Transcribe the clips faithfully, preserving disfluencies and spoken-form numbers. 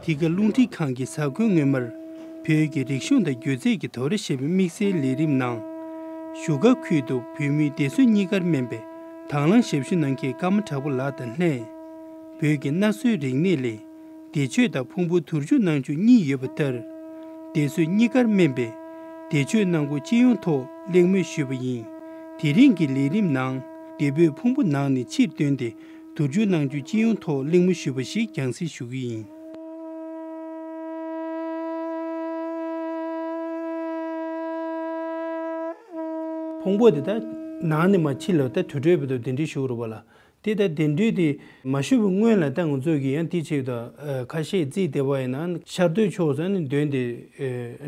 འདི་ག་རླུང་འཕྲིན་ཁང་གི་གཟའ་འཁོར་སྔོན་མར་བོད་ཀྱི་རིག་གཞུང་དང་སྒྱུ་རྩལ་གྱི་དོ་ར་ཞེས་པའི་དམིགས་བསལ་ལས་རིམ་ནང་། བཞུགས་སྒར་ཁུལ་དུ་བོད་མིའི་སྡེ་ཚོས་གཉིས་ཀར་སྨན་པའི་དང་བླངས་ཞབས་ཞུ་གནང་མཁན་ཀརྨ་གྲགས་པ་ལགས་དང་ལྷན། བོད་ཀྱི་གནའ་སྲོལ་རིག་གནས་ལས། བདེ་མཆོད་དང་ཕུང་པོ་དུར་འཇུག་གནང་སྤྱོད་གཉིས་ཡོད་པ་ལྟར། སྡེ་ཚོས་གཉིས་ཀར་སྨན་པས། བདེ་མཆོད་གནང་སྒོ་སྤྱི་ཡོངས་ཐོག་གླེང་མོལ་ཞུས་པ་ཡིན། དེ་རིང་གི་ལས་རིམ་ནང་། སྡེ་པས་ཕུང་པོ་ནང་ནས་ཕྱིར་བཏོན་ཏེ། དུར་འཇུག་གནང་སྤྱོད་སྤྱི་ཡོངས་ཐོག་གླེང་མོལ་ཞུས་པ་ཞིག་རྒྱང་སྲིང་ཞུ་གི་ཡིན། ཕུང་པོ་དེ་ད་ནང་ནས་མར་ཕྱི་ལ་ད་དུར་ཁྲོད་བར་དུ་གདན་འདྲེན་ཞུ་དགོས་རེད་པ་ལགས། དེ་ལྟར་གདན་འདྲེན་དེ་མ་ཞུས་པའི་སྔོན་ལ་ད་ང་ཚོ་གིས་ཡང་དེ་ཆེད་དུ་ཁ་ཤས་རྩིས་བདེ་བ་ཡིན་ན་ཤར་སྟོད་ཕྱོགས་སུ་ནི་འདོན་ཏེ་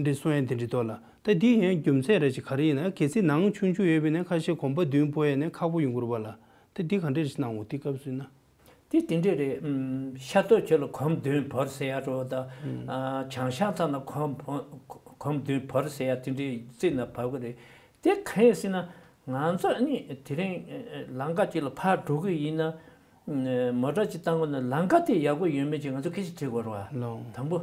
འདི་གསུང་ཡ་དེ་འདྲ་འདུག་ལ། ད་འདི་ཡང་རྒྱུ་མཚན་ར་ཅིག་ག་རེ་ཡིན་ན། གལ་སྲིད་ནང་ཆུང་ཆུང་ཡོད་པ་ཡིན་ན་ཁ་ཤས་གོམ་པ་མདུན་སྤོ་ཡ་ནི་ཁག་པོ་ཡོང་གི་རེད་པ་ལ། ད་འདི་ག་འདྲ་ཞིག་གནང་འོ་དེ་སྐབས་སུ་ན། དེ་དེ་འདྲ་རེད། ཤར་སྟོད་ཕྱོགས་ལ་གོམ་མདུན་བོར་ཟེར་ཡ་འགྲོ་ད། བྱང་ཤར་ཚང་ལ་གོམ་བོ་གོམ་མདུན་བོར་ཟེར་ཡ་དེ་འདྲའི་རྩིས་ན་བབས་གི་རེད། དེ་གང་ཡིན་ཟེར་ན། ང་ཚོ་ཨ་ནི་དེ་རིང་ལམ་ཁ་ཅིག་ལ་ཕར་འགྲོ་གི་ཡིན་ན། མོ་ཊ་ཅིག་བཏང་དགོས་ན་ལམ་ཁ་དེ་ཡག་པོ་ཡོད་མེད་ཅིག་ང་ཚོ་སྐད་ཆ་དྲི་དགོས་རེད་བ། ལོང་། དང་པོ།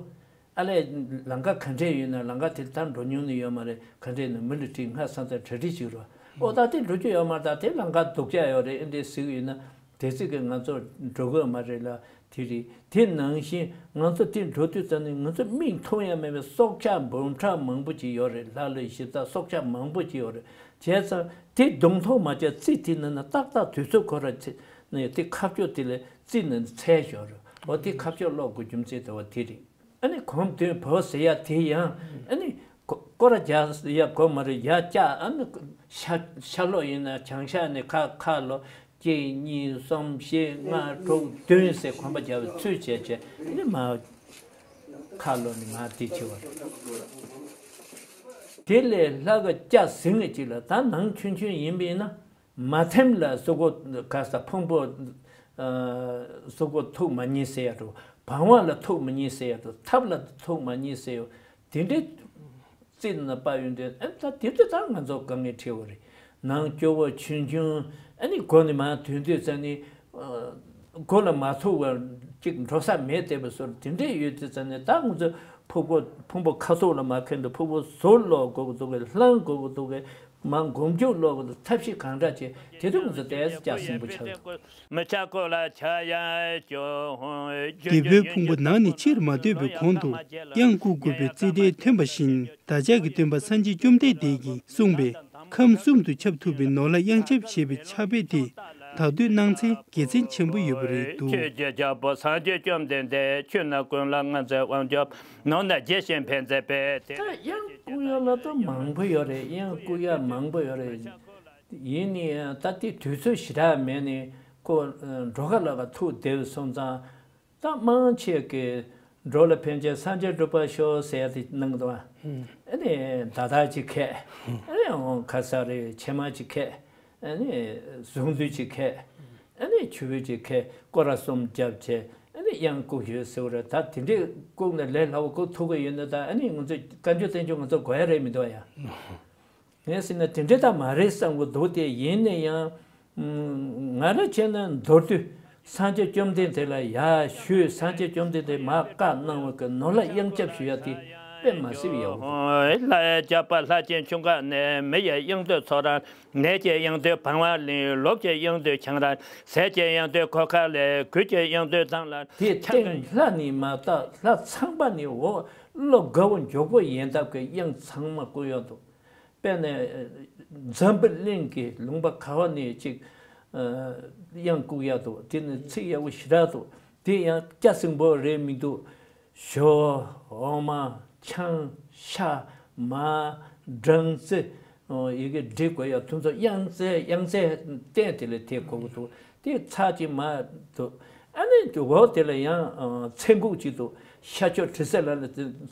ཨ་ལས། ལམ་ཁ་ག་འདྲས་ཡོད་ན། ལམ་ཁ་དེ་ད་འགྲོ་མྱོང་ནི་ཡོད་མ་རེད། ག་འདྲས་ན་མི་ལ་དྲིས། སྔ་ས་མཐའ་གྲ་སྒྲིག་བྱེད་རོགས། ཨོ་ད་དེ་འགྲོ་རྒྱུ་ཡོད་མ་རེད། ད་དེ་ལམ་ཁ་སྡུག་ཅག་ཡོད་རེད། ཨེ་འདྲས་ཟེར་གི་ཡོད་ན། དེ་ཚིག་གིས་ང་ཚོ་འགྲོ་དགོས་མ་རེད་ལ། དེ་རེད། དེ་ནང་བཞིན་ང་ཚོ་དེ་འགྲོ་དུས་ཙམ་ནས་ང་ཚོ་མིག་མཐོང་ཡ་མེད་པའི་སྲོག་ཆགས་འབུམ་ཕྲག་མང་པོ་ཅིག་ཡོད་རེད། ལྷ་ལས་གཞི་བདག་སྲོག་ཆགས་མང་པོ་ཅིག་ཡོད་རེད། བྱས་ཙང་དེ་གདོང་མཐོང་མ་བྱས། རྩིས་དེ་ནང་ན་ཏག་ཏག་དུས་ཚོད་ཁོ་ར་ཚེ་ནས་དེ་ཁ་ཕྱོགས་དེ་ལ་རྩིས་ནང་འཚལ་ཞོར་རེད། འོ་དེ་ཁ་ཕྱོགས་ཀློག་དགོས་རྒྱུ་མཚན་དེ་བ་དེ་རེད། ཨ་ནི་གོམ་མདུན་བོར་ཟེར་ཡ་དེ་ཡང་ཨ་ནི་སྐོ་སྐོར་ར་རྒྱག་ཡ་དགོས་མ་རེད། ཡར་བཀྱག་ཨ་ནི་ཤར་ཤར་ལྷོ་ཡིན་ན་བྱང་ཤར་ནས་ཁ་ཁ་ལོ་གཅིག་གཉིས་གསུམ་བཞི་ལྔ་དྲུག་བདུན་ཟེར་གོམ་པ་རྒྱག་པའི་ཚུལ་བྱས་བྱས། ཨ་ནི་མར་ཁ་ལོ་ནས་མར་དེ་བྱེད་པ་རེད། དེ་ལས་ལྷ་ཁ་བཀྱག་ཟིན་གི་ཅིག་ལ། ད་ནང་ཆུང་ཆུང་ཡིན་པ་ཡིན་ན། མ་ཐེམ་ལ་གཟུགས་པོ་ག་ས་ཕུང་པོ། ཨ། གཟུགས་པོ་ཐུག་མ་ཉེས་ཟེར་ཡ་འགྲོ། བང་བ་ལ་ཐུག་མ་ཉེས་ཟེར་ཡ་འགྲོ། ཐབ་ལ་ཐུག་མ་ཉེས་ཟེར་ཡོ། དེ་འདྲའི་རྩིས་ན་པ་ཡོད་འདྲ། ཨ་ད་དེ་ཚོ་ད་ང་ཚོ་དཀའ་ངལ་འཕྲད་པ་རེད། ནང་སྐྱོ་བོ་ཆུང་ཆུང་། ཨ་ནི་སྒོ་ནས་མར་ཐོན་དུས་ཙམ་ནས། ཨ། སྒོ་ལ་མ་ཐུག་པར་ཅིག་འགྲོ་ས་མེད་བསྡད་པ་བཟོ་འདྲ་དེ་འདྲས་ཡོད་དུས་ཙམ་ནས། ད་ང་ཚོ་ཕུང་པོ་ཕུང་པོ་ཁ་ཐུག་ལ་མ་འཁེལ་འདུག་ཕུང་པོ་ཟུར་ལོག་དགོས་ཀྱི་འདུག་གས། ལྷང་དགོས་ཀྱི་འདུག་གས། མར་མགོ་མཇུག་ལོག་གི་འདུག་ཐབས་ཤེས་གང་དྲག་བྱས། དེ་དུས་ང་ཚོ་ཏོག་ཙམ་སྐྱག་སྲིང་པོ་ཆགས་འདུག་མི་ཆག་ཀོ་ལ་ཆ་ཡ་ཅོ་ཧོ། སྡེ་པའི་ཕུང་པོ་ནང་ནས་ཕྱིར་མ་སྡོད་པའི་གོང་དུ་གཡང་བཀུག་དགོས་པའི་རྩིས་ཁྲའི་ཐོན་པ་བཞིན། བདག་ཅག་གི་སྟོན་པ་སངས་རྒྱས་བཅོམ་ལྡན་འདས་ཀྱིས་གསུངས་པའི་ཁམས་གསུམ་དུ་ཁྱབ་ཐུབ་པའི་ནོར་ལྷ་གཡང་ཆབ་ཞེས་པའི་ཕྱག་དཔེ་དེ་ད་དུང་གནང་འཚེ་དགེ་མཚན་ཆེན་པོ་ཡོད་པ་རེད་འདུག་ཆོས་ཀྱི་རྒྱལ་པོ་སངས་རྒྱས་བཅོམ་ལྡན་འདས། ཆོས་རྣམས་ཀུན་ལ་མངའ་མཛད་དབང་ཕྱུག་ནོར་རྣམས་རྒྱས་ཤིང་འཕེལ་མཛད་པའི་དེ། ད་གཡང་བཀུག་ཡ་ལ་ད་མང་པོ་ཡོད་རེད། གཡང་བཀུག་ཡ་མང་པོ་ཡོད་རེད། ཡིན་ནའི་ད་དེ་དུས་ཚོད་ཞེ་དྲག་མེད་ནས་ཁོ་འགྲོ་ཁ་ལ་ཁ་ཐུག་བསྡད་སོང་ཙང་། ད་མང་ཆེ་གི་འགྲོ་ལ་ཕན་ཕྱིར་སངས་རྒྱས་འགྲུབ་པར་ཤོག་ཟེར་ཡ་དེ་གནང་གི་འདུག་ཨ། ཨ་ནི་ད་ལྟ་ཅིག་ཁད། ཨ་ནི་འོང་ཁ་ས་རེ་ཕྱེ་མ་ཅིག་ཁད། ཨ་ནི་གཟུངས་བསྡུས་ཅིག་ཁད། ཨ་ནི་ཆུ་བོ་ཅིག་ཁད། སྐོར་ར་གསུམ་བརྒྱབ་བྱས། ཨ་ནི་གཡང་བཀུག་ཡོད་ཟེར་བ་རེད། ད་དེ་འདྲས་བཀུག་ན་ལས་སླ་བོ་བཀུག་ཐུབ་ཀྱི་ཡོད་ན། ད་ཨ་ནི་ང་ཚོས་བཀའ་འགྱུར་བསྟན་འགྱུར་ང་ཚོ་དགོས་ཡ་རེད་མི་འདུག་ཡ། ངས་ཟེར་ན་དེ་འདྲས་ད་མ་རེད་བསམ་གྱི་འདུག་དེ་ཡིན་ན་ཡང་། ང་རང་བྱས་ན་མདོར་བསྡུས་སངས་རྒྱས་བཅོམ་ལྡན་འདས་ལ་ཡར་ཞུས། སངས་རྒྱས་བཅོམ་ལྡན་འདས་མར་བཀའ་གནང་བ་གི་ནོར་ལྷ་གཡང་ཆབ་ཞུ་ཡ་དེ་དཔེ་མ་སྲིད་ཡག་པོ་འདུག་ལྷ་ཡི་རྒྱལ་པོ་ལྷ་ཆེན་ཁྱུང་དཀར་ནས། མི་ཡི་གཡང་འདོད་ཚོགས་རར། ནད་ཀྱི་གཡང་འདོད་བང་བ་ལིང་། ལོབས་ཀྱི་གཡང་འདོད་ཆང་རར། ཟས་ཀྱི་གཡང་འདོད་གོ་ཁ་ལས། གོས་ཀྱི་གཡང་འདོད་མདངས་ལ། དེའི་སྟེང་ལྷ་ནི་མ་དག་ལྷ་ཚངས་པ་ནི་འོ། བློ་དགའ་བོ་མགྱོགས་པོ་ཡིན་སྟབས་ཀྱི་གཡང་ཚང་མ་བཀུག་ཡོད་འདུག་དཔེར་ན། འཛམ་བུ་གླིང་གི་ལུང་པ་ག་བ་ནས་ཅིག་ཨ། གཡང་བཀུག་ཡག་འདུག་དེ་ནི་ཚིག་ཡག་པོ་ཞེ་དྲག་འདུག་དེ་ཡང་སྐྱ་སེང་པོ་རེད་མི་འདུག་ཞོ། འོ་མ། ཆང་། ཤ། མར། སྦྲང་རྩི། ཨོ། ཡི་གེ་འབྲི་དགོས་ཡག་དེ་ཚོ་གཡང་རྩེ། གཡང་རྩེ་སྟེང་དེ་ལ་དེ་དགོས་ཀྱི་འདུག་དེ་ཚར་གཅིག་མར་འདུག་ཨ་ནི་འོག་དེ་ལ་ཡང་ཨ། ཚེ་འགུགས་གཅིག་འདུག་ཤར་ཕྱོགས་དྲི་ཟ་ལ་ནི་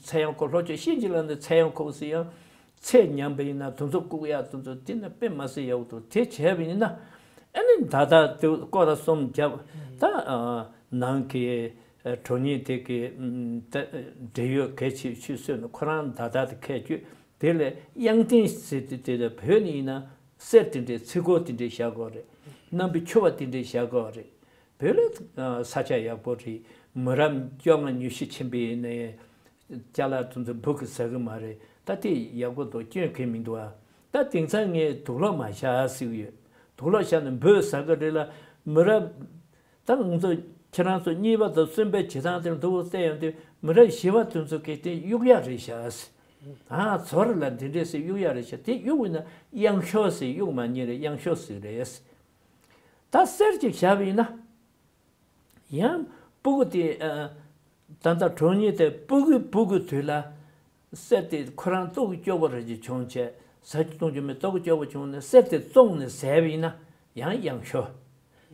ཚེ་ཡང་འཁོར། ལྷོ་ཕྱོགས་གཤིན་རྗེ་ལ་ནི་ཚེ་ཡང་འཁོར་ཟེར། ཡང་ཚེ་ཉམས་པ་ཡིན་ན་དེ་ཚོ་བཀུག་ཡག་དེ་ཚོ་དེ་ནི་དཔེ་མ་སྲིད་ཡག་པོ་འདུག་དེ་བྱས་པ་ཡིན་ན་ཨ་ནི་ད་ལྟ་དེ་སྐོར་ར་གསུམ་བརྒྱབ། ད་ཨ། ནང་གི་ཨ། གྲོང་ཉིད་དེ་གི་ཨ། ད་འབྲེལ་ཡོད་གལ་ཆེ་ཤོས་སུ་ནི་ཁོ་རང་ད་ལྟ་དེ་ཁད་བཅུག་དེ་ལས་གཡང་སྟེང་ཟེར་དུས་དེ་ལ་བོད་ནི་ཡིན་ན་གསེར་དེ་འདྲའི་ཚིག་གོ་དེ་འདྲའི་བཞག་དགོས་རེད། སྣམ་བུ་ཕྱུ་པ་དེ་འདྲའི་བཞག་དགོས་རེད། བོད་ལ་ས་ཆ་ཡག་པོ་རེད། མི་རབས་བཅོ་ལྔ་ཉི་ཤུ་ཕྱིན་པའི་ནས་ཅ་ལག་དེ་ཚོ་འབུ་གི་ཟ་གི་མ་རེད། ད་དེ་ཡག་པོ་འདུག་སྐྱོན་གང་མི་འདུག་ཨ། ད་དེང་སང་ངས་དུག་ལོག་མ་བཞག་ཟེར་གི་ཡོད། དུག་ལོག་བཞག་ནས་འབུ་ཟ་གི་རེད་ལ། མི་རབས་ད་ང་ཚོ་ཁྱེད་རང་ཚོ་གཉིས་པ་དང་གསུམ་པའི་བྱེད་སྟངས་དེར་འདུག་བལྟས་ཡོང་དུས་མི་རབས་བཞི་པ་དེ་ཚོ་གིས་དེ་གཡུག་ཡག་རེད་བཞག་ཟེར། ཨ་ཚོར་ལ་འདི་འདྲས་ཟེར་གཡུག་ཡག་རེད་བཞག་དེ་གཡུག་ཡིན་ན་གཡང་ཤོག་ཟེར། གཡུག་མ་ཉེས་རེད། གཡང་ཤོག་ཟེར་རེད། ད་གསེར་ཅིག་བཞག་པ་ཡིན་ན། ཡང་སྤུ་གུ་དེ་ཨ། ད་ལྟ་གྲོང་ཉིད་དེ་སྤུ་གུ་སྤུ་གུ་དུས་ལ་གསེར་དེ་ཁོ་རང་ལྟོ་གོས་སྐྱོ་པོ་རེ་ཅིག་བྱུང་བྱས། ཟ་རྒྱུ་བཏུང་རྒྱུ་མེད། ལྟོ་གོས་སྐྱོ་པོ་བྱུང་ནས་གསེར་དེ་བཙོངས་ནས་ཟས་པ་ཡིན་ན་ཡང་གཡང་ཤོག་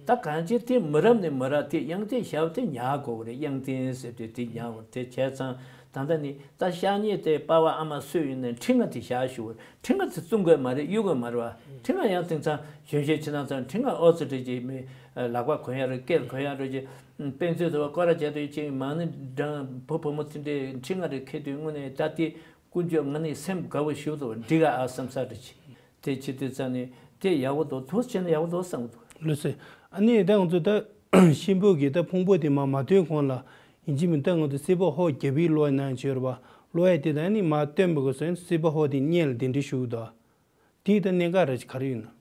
ད་གང་ཅི་དེ་མི་རབས་ནས་མི་རབས་དེ་གཡང་རྟེན་བཞག་པ་དེ་ཉར་དགོས་རེད། གཡང་རྟེན་ཟེར་དུས་དེ་ཉར་བ་དེ་བྱས་ཙང་། ད་ལྟ་ནི་ད་ཤ་ཉེ་དེ་པ་ཕ་ཨ་མ་སུ་ཡིན་ནའི་ཁྲི་ང་དེ་བཞག་ཞུ། ཁྲི་ང་དེ་བཙོང་དགོས་མ་རེད། གཡུག་དགོས་མ་རེད་བ། ཁྲི་ང་ཡང་དེང་སང་གཞོན་གཞོན་ཁྱེད་རང་ཚོ་ཁྲི་ང་ཨོ་ཙི་རེ་ཅིག་མི་ལག་པ་གོན་ཡ་རེད། སྐེ་གོན་ཡ་རེད་ཅིག་དཔེ་མཛོད་དུ་སྐོར་ར་བྱས་དུས་ཅིག་མང་ནི་འགྲང་བུ་བུ་མོ་དེ་འདྲའི་ཁྲི་ང་རེ་ཁེ་དུས་དངོས་གནས་ད་དེ་ཀུན་སྤྱོད་ང་ནི་སེམས་དགའ་བོ་ཞུ་དུ་འགྲིག་ག་ཨ་བསམ་ས་རེད་ཅིག་དེ་བྱེད་དུས་ཙང་ནི་དེ་ཡག་པོ་འདུག་དུ་བྱས་ན་ཡག་པོ་འདུག་བསམ་གི་འདུག་ལགས་སོ། ཨ་ནི་ད་ང་ཚོ་ད་གཤིན་པོ་གི་ད་ཕུང་པོ་དེ་མ་མ་ཐོན་གོང་ལ་ཡིན་གཅིག་མིན་ད་ང་ཚོ་སྲིད་པ་ཧོ་རྒྱབ་པའི་ལོ་ཡིན་ན་བྱོས་ར་བ། ལོ་ཡ་དེ་ད་ནི་མ་སྟོན་པ་གི་སོན་སྲིད་པ་ཧོ་དེ་བརྙན་ལ་གདན་འདྲེན་ཞུ་གི་འདུག་དེའི་ད་གནད་འགག་ར་ཅིག་ག་རེ་ཡོད་ན།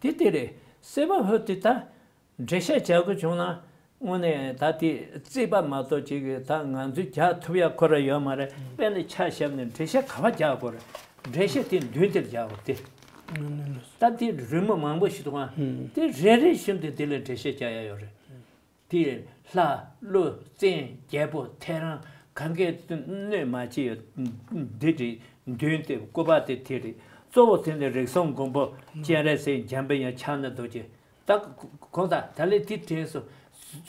དེ་དེ་རེད། སྲིད་པ་ཧོ་དེ་ད་འགྲེལ་བཤད་བྱ་དགོས་བྱུང་ན་དངོས་གནས་ད་དེ་རྩིས་པ་མ་གཏོགས་ཅིག་གིས་ད་ང་ཚོས་རྒྱག་ཐུབ་ཡ་ཁོ་ར་ཡོད་མ་རེད། དཔེར་ན་ཆ་བཞག་ནས་འགྲེལ་བཤད་ག་པར་རྒྱག་དགོས་རེད། འགྲེལ་བཤད་དེ་མདུན་དེར་རྒྱག་དགོས་དེ། ད་དེ་རི་མོ་མང་པོ་ཞིག་འདུག་ཨ། དེ་རེ་རེ་བཞིན་དུ་དེ་ལ་འགྲེལ་བཤད་རྒྱག་ཡ་ཡོད་རེད། དེ་ལྷ་ཀླུ་བཙན་རྒྱལ་པོ་ཐེའུ་རང་གང་གའི་གནོད་མ་བྱེད་ཡོད། འདི་རེད། མདུན་དེ་སྐུ་པར་དེ་དེ་རེད། གཙོ་བོ་དེ་ནི་རིགས་གསུམ་མགོན་པོ་སྤྱན་རས་གཟིགས་འཇམ་དཔལ་དབྱངས་ཕྱག་ན་རྡོ་རྗེ། ད་གོང་ད་ད་ལས་དེ་དྲན་སོང་།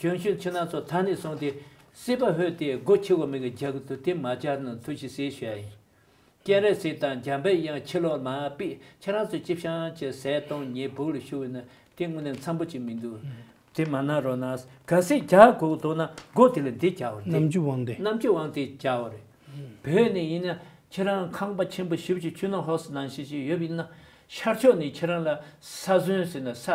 གཞོན་གཞོན་ཁྱེད་རང་ཚོ་ད་ནས་བཟུང་སྟེ་སྲིད་པ་ཧོས་དེ་སྒོ་ཕྱེ་བ་མི་གི་རྒྱག་གི་འདུག་དེ་མ་རྒྱག་ན་ཐུགས་རྗེ་གཟིགས་ཞུ་ཡ་ཡིན། སྤྱན་རས་གཟིགས་དང་འཇམ་དཔལ་དབྱངས་ཕྱི་ལོགས་མ་ཕེབས། ཁྱེད་རང་ཚོ་ཅི་བྱང་ཅི་ཟས་གཏོང་ཉེ་སྦུག་ལ་ཞུ་བས་ན་དེ་དངོས་གནས་འཚམ་པོ་ཅིག་མི་འདུག་དེ་མ་གནང་རོགས་གནང་། གལ་སྲིད་རྒྱག་དགོས་འདུག་ན་སྒོ་དེ་ལ་འདི་རྒྱག་པ་རེད། རྣམ་འགྱུར་དབང་ལྡན། རྣམ་འགྱུར་དབང་ལྡན་རྒྱག་པ་རེད། བོད་ནས་ཡིན་ན་ཁྱེད་རང་ཁང་པ་ཆེན་པོ་ཞེ་པོ་ཅིག་ཆུ་ནང་ཧོ་སི་ནང་བཞིན་ཅིག་ཡོད་པ་ཡིན་ན། ཤར་ཕྱོགས་ནས་ཁྱེད་རང་ལ་ས་ཟོན་ཟེར་ན་ས་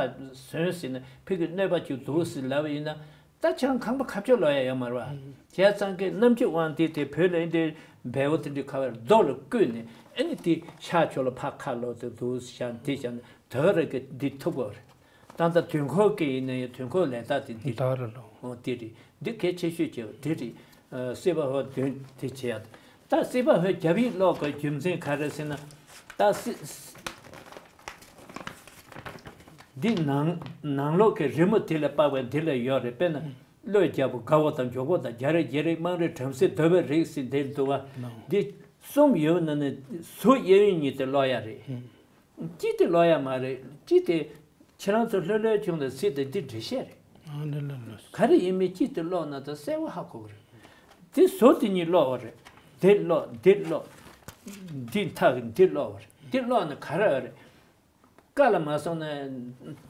ཟོན་ཟེར་ན་ཕ་གི་གནོད་པ་ཅིག་འདུག་ཟེར་ལབ་པ་ཡིན་ན། ད་ཁྱེད་རང་ཁང་པ་ཁ་ཕྱོགས་ལོག་ཡ་ཡོད་མ་རེད་བ། བྱས་ཙང་གི་རྣམ་འགྱུར་དབང་ལྡན་དེ་བོད་ལ་འདི་འབེལ་བོ་དེ་འདྲའི་ཁ་བར་རྡོ་ལ་བརྐོས་ནས་ཨ་ནི་དེ་ཤར་ཕྱོགས་ལ་ཕར་ཁ་ལོག་དེ་འདུག་ཤར་འདི་ཤར་ནས་དེ་རེ་གི་འདི་ཐུབ་པ་རེད། ད་ལྟ་དུས་འཁོར་གི་ཡིན་ན་ཡང་དུས་འཁོར་ལས་རྟགས་དེ་འདི་ད་རེད་ལོ། འོ་དེ་རེད། འདི་གལ་ཆེ་ཤོས་ཀྱི་དེ་རེད། ཨ་སྲིད་པ་ཧོ་དོན་དེ་བྱེད་ཡ། ད་སྲིད་པ་ཧོ་རྒྱབ་ཡིག་ཀློག་གི་རྒྱུ་མཚན་ག་རེ་ཟེར་ན། ད་སྲིད་འདི་ནང་ནང་ལོགས་ཀྱི་རི་མོ་དེ་ལ་དཔག་པའི་འདི་ལ་ཡོད་རེད། དཔེར་ན་བློས་རྒྱབ་པོ་དགའ་བོ་དང་མགྱོགས་པོ་དང་རྒྱ་རེ་རྒྱ་རེ་དམངས་རེ་བྲམ་ཟེ་གདོལ་པའི་རིགས་ཟེར་འདི་འདུག་བ། འདི་གསུམ་ཡོད་ན་ནི་གཟུགས་གཡས་གཡོན་གཉིས་དེ་ཀློག་ཡ་རེད། གཅིག་དེ་ཀློག་ཡ་མ་རེད། གཅིག་དེ་ཁྱེད་རང་ཚོ་ལྷོད་ལྷོད་བྱུང་ལ་སྲིད་དེ་འདི་འགྲེལ་བཤད་རེད། ཨ་ལེ་ལེ་ལེ། ག་རེ་ཡིན་མིན་གཅིག་དེ་ཀློག་ན་ད་གསལ་བོ་ཧ་གོ་གི་རེད། དེ་བཟོ་དེ་གཉིས་ཀློག་པ་རེད། འདི་ཀློག་འདི་ཀློག་འདི་མཐའ་གི་འདི་ཀློག་པ་རེད། འདི་ཀློག་ན་ག་རེ་ཡོད་རེད། བཀའ་ལ་མ་སོང་ན་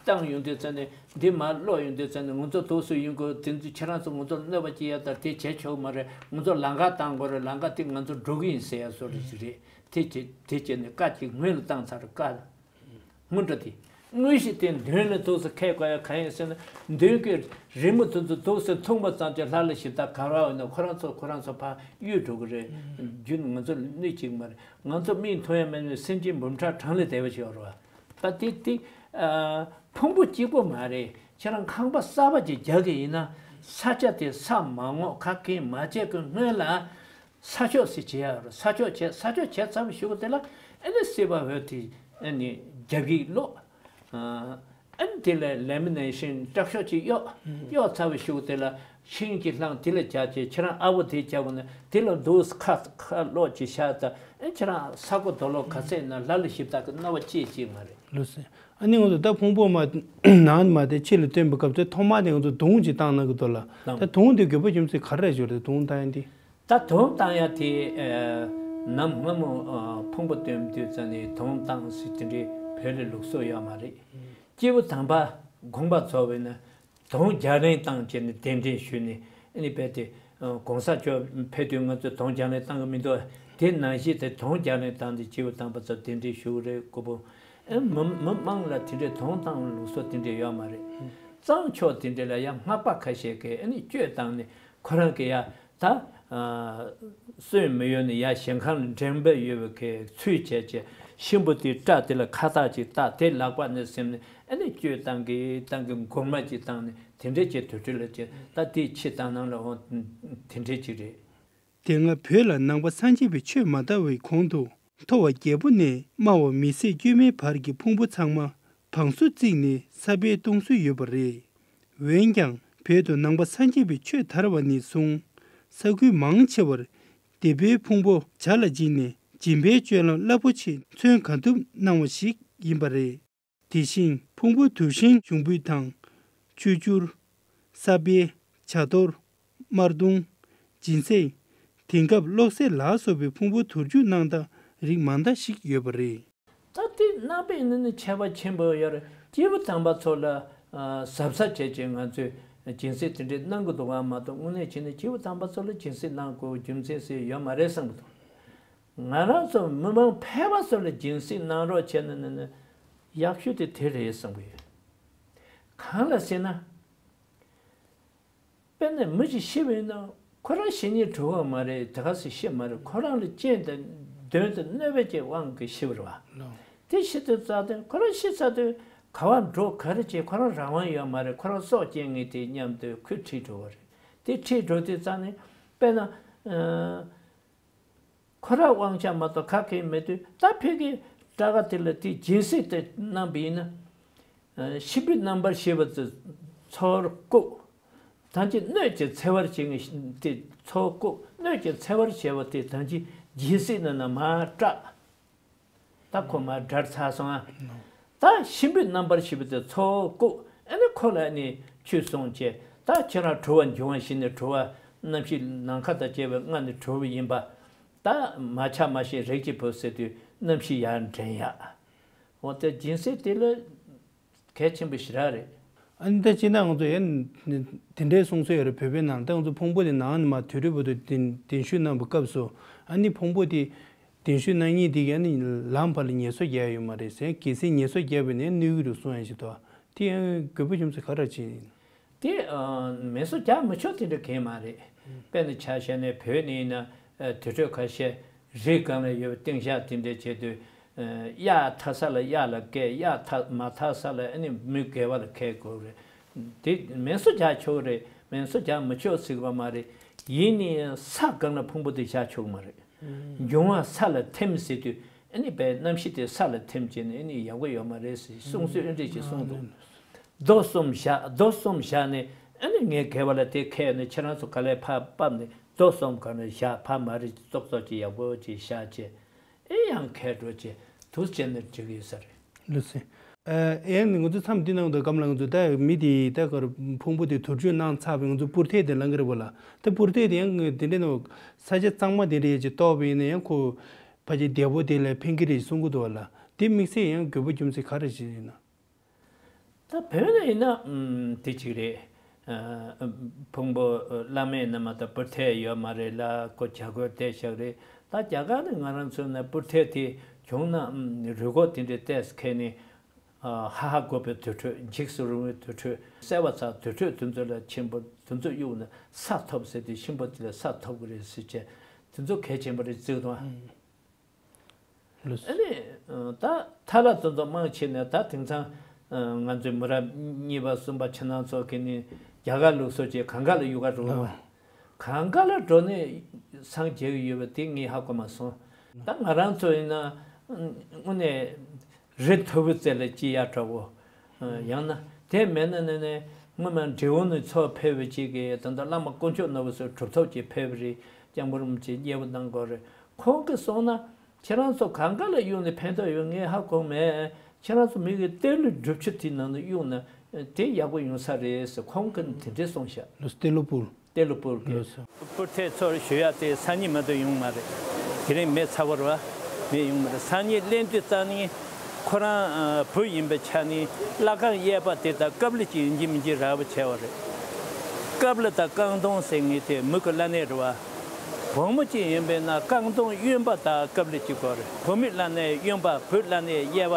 བཏང་ཡོང་དུས་ཙམ་ནས་འདི་མར་ཀློག་ཡོང་དུས་ཙམ་ནས་ང་ཚོ་དུག་སུ་ཡོང་དགོས། དེ་ཚོ་ཁྱེད་རང་ཚོ་ང་ཚོ་གནོད་པ་སྐྱེལ་ཡ་ད་དེ་བྱེད་ཆོག་མ་རེད། ང་ཚོ་ལམ་ཁ་བཏང་དགོས་རེད། ལམ་ཁ་དེ་ང་ཚོ་འགྲོ་གི་ཡིན་ཟེར་ཡ་བཟོ་འདྲ་ཞིག་རེད། དེ་བྱེད་དེ་བྱས་ནས་བཀའ་ཅིག་སྔོན་ལ་བཏང་ཚར། བཀའ་སྔོན་འགྲོ་དེ་དངོས་གཞི་དེ་མདུན་ལ་དུག་སུ་ཁད་དགོས་ཡ་གང་ཡིན་ཟེར་ན། མདུན་གྱི་རི་མོ་དེ་ཚོ་དུག་སུ་མཐོང་པ་ཙམ་གྱིས་ལྷ་ལ་ཞིབ་ལྟ་ག་རེ་ཡོད་ན་ཁོ་རང་ཚོ་ཁོ་རང་ཚོ་ཕར་གཡུལ་འགྲོ་གི་རེད། རྒྱུན་ང་ཚོ་གནོད་ཅིག་མ་རེད། ང་ཚོ་མིག་མཐོང་ཡ་མེད་ནས་སེམས་ཅན་འབུམ་ཕྲག་གྲངས་ལས་འདས་པ་ཞིག་ཡོད་རེད་བ། ད་དེ་དེ་ཨ་ཕུང་པོ་གཅིག་པོ་མ་རེད། ཁྱེད་རང་ཁང་པ་གསར་པ་ཅིག་རྒྱག་གི་ཡིན་ན་ས་ཆ་དེ་ས་མ་ངོ་ཁ་སྐད་མ་བྱས་ཀྱི་སྔོན་ལ་ས་ཕྱོགས་སུ་བྱེད་ཡ་རེད། ས་ཕྱོགས་བྱས་ས་ཕྱོགས་བྱས་ཚར་བའི་གཞུག་གུ་དེ་ལ་ཨ་ནི་སྲིད་པ་ཧོས་དེ་ཨ་ནི་རྒྱབ་ཡིག་ཀློག་ཨ་ཨ་ནི་དེ་ལ་ལེ་མི་ནེ་ཤིན་དྲག་ཤོས་ཅིག་གཡོག་གཡོག་ཚར་བའི་གཞུག་གུ་དེ་ལ་ཤིང་གི་རླངས་དེ་ལ་རྒྱག་བྱས་ཁྱེད་རང་ཨ་བོ་དེ་རྒྱག་དགོས་ན་དེ་ལ་འདུག་ཁ་ཁ་ཀློག་ཅིག་བཞག་ད་ཨ་ཁྱེད་རང་ས་གོ་རྡོ་ལོག་ག་ཚད་ན་ལ་ལ་ཞིབ་ལྟ་གི་རྣ་བ་ཅིག་ཅིག་མ་རེད། ལོས་སེ། ཨ་ནི་ང་ཚོ་ད་ཕུང་པོ་མ་ནང་མ་དེ་ཕྱི་ལ་བཏོན་པའི་སྐབས་དེ་ཐོག་མ་དེ་ང་ཚོ་དུང་ཅིག་བཏང་ན་གི་དོ་ལ། ད་དུང་དེ་དགོས་པ་རྒྱུ་མཚན་ག་རེ་རེད་ཞོར་དེ་དུང་བཏང་ཡ་འདི། ད་དུང་བཏང་ཡ་དེ་ནམ་སྔ་མོ་ཕུང་པོ་བཏོན་དུས་ཙམ་ནས་དུང་བཏང་ཟེར་དེ་འདྲའི་བོད་ལ་ལུགས་སྲོལ་ཡོད་མ་རེད། སྐྱེས་བུ་དམ་པ་དགོངས་པ་རྫོགས་པས་ན། དུང་རྒྱག་ལེན་བཏང་བྱས་ནས་གདན་འདྲེན་ཞུས་ནས་ཨ་ནི་རྦད་དེ་གོང་ས་མཆོག་ཕེབས་དུས་ང་ཚོས་དུང་རྒྱག་ལེན་བཏང་གི་མི་འདུག་དེ་ནང་བཞིན་དེ་དུང་རྒྱག་ལེན་བཏང་སྟེ་སྐྱེས་བུ་དམ་པ་ཚོ་གདན་འདྲེན་ཞུ་གི་རེད། སྐུ་ཕུང་ཨེ་མི་མི་མང་ལ་དེ་འདྲའི་དུང་བཏང་ལུགས་སྲོལ་དེ་འདྲའི་ཡོད་མ་རེད། གཙང་ཕྱོགས་དེ་འདྲ་ལ་ཡང་སྔགས་པ་ཁ་ཤས་ཀྱིས་ཨ་ནི་གཅོད་བཏང་ནས་ ཁོ་རང་གིས་ཡ་ད་སོན་མི་ཡོང་ནས་ཡ་ཞིང་ཁང་ལ་འགྲེམས་སྤེལ་ཡོད་པའི་གི་ཚུལ་བྱས་བྱས་གཤིན་པོ་དེའི་སྐྲ་དེ་ལ་ཁ་བཏགས་ཅིག་བཏགས། དེ་ལག་པ་ནས་ཟིན་ནས་ཨ་ནི་བཅོས་བཏང་གི་བཏང་གི་མགུར་མ་ཅིག་བཏང་ནས་དེ་འདྲས་ཀྱི་དུར་ཁྲོད་ལ་བྱས། ད་དེའི་ཕྱི་དང་ནང་ལ་འོང་དེ་འདྲས་ཅིག་རེད། དེ་སྔ་བོད་ལ་ནང་པ་སངས་རྒྱས་པའི་ཆོས་མ་དར་བའི་གོང་དུ། མཐོ་བ་རྒྱལ་པོ་ནས་དམའ་བ་མི་སེར་དཀྱུས་མའི་བར་གྱི་ཕུང་པོ་ཚང་མ་བང་སོ་བརྩིགས་ནས་ས་སྦས་གཏོང་སྲོལ་ཡོད་པ་རེད། འོན་ཀྱང་བོད་དུ་ནང་པ་སངས་རྒྱས་པའི་ཆོས་དར་བ་ནས་བཟུང་ས་ཁུལ་མང་ཆེ་བར་སྡེ་པའི་ཕུང་པོ་བྱ་ལ་བྱིན་ནས་སྦྱིན་པའི་སྤྱོད་ལམ་རླབས་པོ་ཆེ་མཚོན་གང་ཐུབ་གནང་བ་ཞིག་ཡིན་པ་རེད། དེ་བཞིན་ཕུང་པོ་དུར་ཤིང་ཞུགས་འབུད་དང་། ཆུ་སྐྱུར། ས་སྦས། བྱ་གཏོར། དམར་གདུང་། སྦྱིན་སྲེག་དེང་སྐབས་གློག་སྲེག་ལ་སོགས་པའི་ཕུང་པོ་དུར་འཇུག་གནང་སྟངས་རིགས་མང་དག་ཞིག་ཡོད་པ་རེད། ད་དེ་གནང་པའི་ནི་ནི་ཁྱད་པར་ཆེན་པོ་ཡོད་རེད། སྐྱེས་བུ་དམ་པ་ཚོ་ལ་གཟབ་གཟབ་བྱས་བྱས་ང་ཚོས་སྦྱིན་སྲེག་དེ་འདྲའི་གནང་གི་འདུག་ག་མ་གཏོགས་དངོས་གནས་བྱས་ན་སྐྱེས་བུ་དམ་པ་ཚོ་ལ་སྦྱིན་སྲེག་གནང་དགོས་རྒྱུ་མཚན་ཟེར་ཡོད་མ་རེད་བསམ་གི་འདུག་ང་རང་ཚོ་མི་མང་ཕལ་པ་ཚོ་ལ་སྦྱིན་སྲེག་གནང་རོགས་བྱས་ན་ནི་ནི་ཡག་ཤོས་དེ་དེ་རེད་བསམ་གི་ཡོད། གང་ལ་ཟེར་ན། དཔེར་ན་མི་ཞིག་ཤི་བ་ཡིན་ན་ཁོ་རང་ཤི་ཉེན་བྲོ་བ་མ་རེད། དེ་ག་སེ་ཤི་མ་རེད། ཁོ་རང་ལ་རྐྱེན་དང་གདོན་དང་གནོད་པའི་གི་དབང་གིས་ཤི་བ་རེད་བ། དེ་ཤི་དུས་ཙ་དེ་ཁོ་རང་ཤི་ཚར་དུས་ག་བ་འགྲོ་ག་རེ་བྱེད་ཁོ་རང་རང་དབང་ཡོད་མ་རེད། ཁོ་རང་སྲོག་སྐྱེལ་ངེས་དེ་མཉམ་དུ་ཁོས་ཁྲིད་འགྲོ་བ་རེད། དེ་ཁྲིད་འགྲོ་དུས་ཙ་ནས་དཔེར་ན། ཁོ་རང་དབང་ཆ་མ་གཏོགས་ག་གེ་མེད་དུས་ད་ཕ་གི་དགྲ་དགའ་དེ་ལ་དེ་སྦྱིན་སྲེག་དེ་གནང་བ་ཡིན་ན། ཤི་བའི་རྣམ་པར་ཤེས་པ་དེ་ཚོར་བཀུག་ད་ཅི་གནོད་ཀྱི་འཚེ་བར་བྱེད་ངེས་དེ་ཚོར་བཀུག་གནོད་ཀྱི་འཚེ་བར་བྱེད་པ་དེ་ད་ཅི་སྦྱིན་སྲེག་ནང་ན་མར་སྐྲག་ད་ཁོ་མར་དགྲར་ཚར་སོང་ཨ། ད་གཤིན་པོའི་རྣམ་པར་ཤེས་པ་དེ་ཚོར་བཀུག་ཨ་ནི་ཁོ་ལ་ནི་ཆོས་གསུངས་བྱས། ད་ཁྱེད་རང་གྲོ་བ་འབྱུང་བ་ཞིག་ནི་གྲོ་བ་རྣམ་ཤེས་ནམ་མཁའ་དང་བཅས་པའི་མངལ་ནས་གྲོལ་བ་ཡིན་པ། ད་མ་ཆགས་མ་ཤེས་རིགས་ཀྱི་བུ་ཟེར་དུས་རྣམ་ཤེས་ཡར་འདྲེན་ཡག་འོ་དེ་སྦྱིན་སྲེག་དེ་ལ་གལ་ཆེན་པོ་ཞེ་དྲག་རེད། ཨ་ནི་ད་སྤྱིར་ན་ང་ཚོ་ཡང་དེ་འདྲའི་གསུང་སྲོལ་ཡོད་རེད། བོད་པའི་ནང་ད་ང་ཚོ་ཕུང་པོ་དེ་ནང་ནས་མར་དུད་འགྲོ་བར་དུ་གདན་གདན་ཞུ་གནང་བའི་སྐབས་སུ་ཨ་ནི་ཕུང་པོ་དེ་གདན་ཞུ་གནང་མཁན་དེ་གས་ནི་ལམ་བར་ལ་ངལ་གསོ་རྒྱག་ཡོད་མ་རེད་ཟེར། གལ་སྲིད་ངལ་གསོ་རྒྱག་པ་ཡིན་ན་གནོད་ཀྱི་རེད་གསུང་ཡ་ཞིག་འདུག་དེ་ཡང་དགོས་པ་རྒྱུ་མཚན་ག་རེ་ཅིག་ཡིན། དེ་ངལ་གསོ་རྒྱག་མི་ཆོག་དེ་འདྲ་གང་ཡང་མ་རེད། དཔེར་ན་ཆ་བཞག་ན་བོད་ནས་ཡིན་ན་དུར་ཁྲོད་ཁ་ཤས་རི་སྒང་ལ་ཡོད་པའི་སྟེང་བཞག་དེ་འདྲ་བྱེད་དུས། གཡག་འཐབ་ས་ལ་གཡག་ལ་བཀལ། གཡག་འཐབ་མ་འཐབ་ས་ལ་ཨ་ནི་མི་སྒེར་བ་ལ་འཁེལ་དགོས་རེད། དེ་ངལ་གསོ་རྒྱག་ཆོག་རེད། ངལ་གསོ་རྒྱག་མི་ཆོག་ཟེར་བ་མ་རེད། ཡིན་ནའི་ས་སྒང་ལ་ཕུང་པོ་དེ་བཞག་ཆོག་གི་མ་རེད། འབྱུང་བ་ས་ལ་ཐིམ་ཟེར་དུས་ཨ་ནི་བའི་རྣམ་ཤེས་དེ་ས་ལ་ཐིམ་བྱས་ནས་ཨ་ནི་ཡག་པོ་ཡོད་མ་རེད་ཟེར་གསུང་ཚུལ་ཨེ་འདྲས་ཞིག་གསུངས་འདུག་རྡོ་གསུམ་བཞག་རྡོ་གསུམ་བཞག་ནས་ཨ་ནི་ངའི་སྒལ་པ་ལ་དེ་ཁད་ནས་ཁྱེད་རང་ཚོ་ག་ལེར་ཕར་ཕབ་ནས་རྡོ་གསུམ་ག་ནས་བཞག་ཕ་མ་རི་ཙོག་ཙོག་ཅིག་ཡག་པོ་ཅིག་བཞག་བྱས་ཨེ་ཡང་ཁད་འགྲོ་བྱས་དུ་བྱས་ནས་འགྲིག་གི་ཡོད་ས་རེད། ལགས་སེ། ཨེ་ཡང་ནི་ང་ཚོ་མཚམས་འདི་ནང་དུ་སྒམ་ལ་ང་ཚོ་ད་མི་དེ་ད་གར་ཕུང་པོ་དེ་དུར་འཇུག་གནང་ཚར་བའི་ང་ཚོ་སྤུར་ཐལ་དེ་ལང་གི་རེད་པ་ལ། ད་སྤུར་ཐལ་དེ་ཡང་དེ་འདྲས་ནང་ས་ཆ་གཙང་མ་དེ་འདྲས་ཅིག་གཏོགས་པ་ཡིན་ན་ཡང་ཁོ་ཕལ་ཆེར་བདེ་པོ་དེ་ལ་ཕན་གི་རེད་གསུང་གི་འདུག་པ་ལ། དེ་དམིགས་བསལ་ཡང་དགོས་པ་རྒྱུ་མཚན་ག་རེ་ཞིག་ཡིན་ན། ད་བོད་ལ་ཡིན་ན་ཨམ་དེ་གཅིག་རེད། ཨ་ཕུང་པོ་བླ་མེད་རྣམས་ད་སྤུར་ཐལ་ཡོད་མ་རེད་ལ་ཁོ་བྱ་རྒོད་བལྟས་བཞག་རེད། ད་རྒྱ་གར་ནི་ང་རང་ཚོ་ན་སྤུར་ཐལ་དེ་བྱུང་ན་ཨམ་རུས་ཁོག་དེ་འདྲའི་ཏོག་ཙམ་ཁེལ་ནས་ཨ་ཧ་ཧ་དགོད་པའི་དུར་ཁྲོད་འཇིགས་སུ་རུང་བའི་དུར་ཁྲོད་གསལ་བ་ཚ་དུར་ཁྲོད་དེ་ཚོ་ལ་ཆེན་པོ་དེ་ཚོ་གཡུགས་ན་ས་ཐོབ་ཟེར་དུས་གཤིན་པོ་དེ་ལ་ས་ཐོབ་གི་རེད་ཟེར་བྱས་དེ་ཚོ་གལ་ཆེན་པོ་རེད་བརྩི་གི་འདུག་ཨ། ལགས་སོ། ཨ་ནི་ད་ཐ་ལ་ཙོ་ཙོ་མང་ཆེ་ནས་ད་དེང་སང་ང་ཚོའི་མི་རབས་གཉིས་པ་གསུམ་པ་ཕྱི་ནང་ཚོ་གི་ནི་རྒྱ་གར་ལུགས་སྲོལ་གྱི་གང་ག་ལ་གཡུག་ག་འགྲོ་གི་མ་གང་ག་ལ་འགྲོ་ནས་སངས་རྒྱས་ཀྱི་ཡོད་པ་དེ་ངས་ཧ་གོ་མ་སོང་། ད་ང་རང་ཚོ་ཡིན་ན་དངོས་གནས་རི་མཐོ་པོའི་རྩེ་ལ་སྐྱེས་ཡག་འདྲ་བོ། ཡང་ན་དེ་མེད་ན་ནི་ནི་སྔོན་མ་འབྲི་གུང་ནས་ཚུར་ཕེབས་པའི་ཅིག་གི་ད་ལྟ་བླ་མ་དཀོན་མཆོག་ནོར་བུ་སོགས་གྲུབ་ཐོབ་ཀྱིས་ཕེབས་པ་རེད། སྐྱབས་མགོན་རིན་པོ་ཆེ་མཉེས་པོ་གནང་དགོས་རེད། ཁོང་གིས་གསུངས་ན་ཁྱེད་རང་ཚོ་གང་ག་ལ་གཡུགས་ནས་ཕན་ཐོགས་ཡོད་ངས་ཧ་གོ་མེད། ཁྱེད་རང་ཚོ་མི་གི་གཏེར་ལོ་སྒྲུབ་ཆུ་དེའི་ནང་དུ་གཡུགས་ན་དེ་ཡག་པོ་ཡོང་ས་རེད་ཟེར་ཁོང་གིས་དེ་འདྲས་གསུངས་ཤག་ལགས་སོ། གཏེར་ལོ་སྤུར། གཏེར་ལོ་སྤུར་གི། ལགས་སོ། སྤུར་ཐལ་ཚོར་ཞུ་ཡག་དེ་སང་ཉིན་མ་གཏོགས་ཡོང་མ་རེད། དེ་རིང་མེ་ཚ་བོ་རེད་བ། མེ་ཡོང་མ་རེད། སང་ཉིན་སླེབས་དུས་ཙམ་ནས་ཁོ་རང་བུ་ཡིན་པའི་ཆ་ནས་བླ་རྐང་གཡས་པ་དེ་དང་ཀབ་ལི་གཅིག་ཡིན་གཅིག་མིན་གཅིག་རག་པ་བྱས་པ་རེད། ཀབ་ལི་དང་རྐང་གདོང་ཟེར་ངེས་དེ་མི་གི་བླ་གནས་རེད་བ། བུ་མོ་གཅིག་ཡིན་པས་ན་རྐང་གདོང་གཡོན་པ་དང་ཀབ་ལི་གཅིག་དགོས་རེད། བུ་མོའི་བླ་གནས་གཡོན་པ་བུའི་བླ་གནས་གཡས་པ་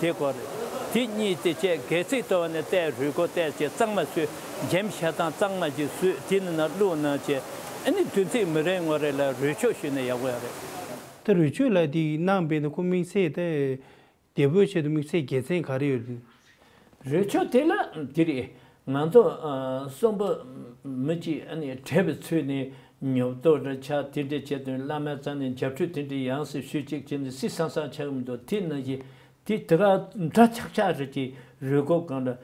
དེ་དགོས་རེད། དེ་གཉིས་དེ་བྱས་སྒལ་ཚིགས་གཏོར་བ་ནས་བལྟས་རུས་ཁོག་བལྟས་བྱས་གཙང་མ་བཟོས། འཇམ་ཤ་དང་གཙང་མ་ཅིག་བཟོས་དེ་ནི་ན་བླུགས་ན་ཅེ་ཨ་ནི་བདུན་ཚིགས་མི་རན་ངོ་རེ་ལ་རོལ་ཆོག་ཞུས་ན་ཡག་པོ་ཡོད་རེད། ད་རོལ་ཆོག་ལ་དེ་གནང་བས་ན་ཁོ་དམིགས་བསལ་དེ་དེ་བོད་ཆེད་དུ་དམིགས་བསལ་དགེ་མཚན་ག་རེ་ཡོད་རེད། རོལ་ཆོག་དེ་ལ་འདི་རེད། ང་ཚོ་ཨ་གསོན་པོ་མི་གཅིག་ཨ་ནི་བྲེལ་བའི་ཚུལ་ནས་ཉོབ་ཏོ་རེ་ཆགས་དེ་འདྲས་བྱས་དུས་བླ་མའི་རྩ་ནས་འཇབ་འཁྲུད་དེ་འདྲས་ཡང་སེ་ཞུས་གཅིག་བྱས་ནས་སི་སང་སང་ཆགས་ཀྱི་མི་འདུག་དེ་ན་གི་དེ་དེ་ག་འདྲ་ཆག་ཆག་རེ་གྱི་རོལ་གོ་གང་ལ་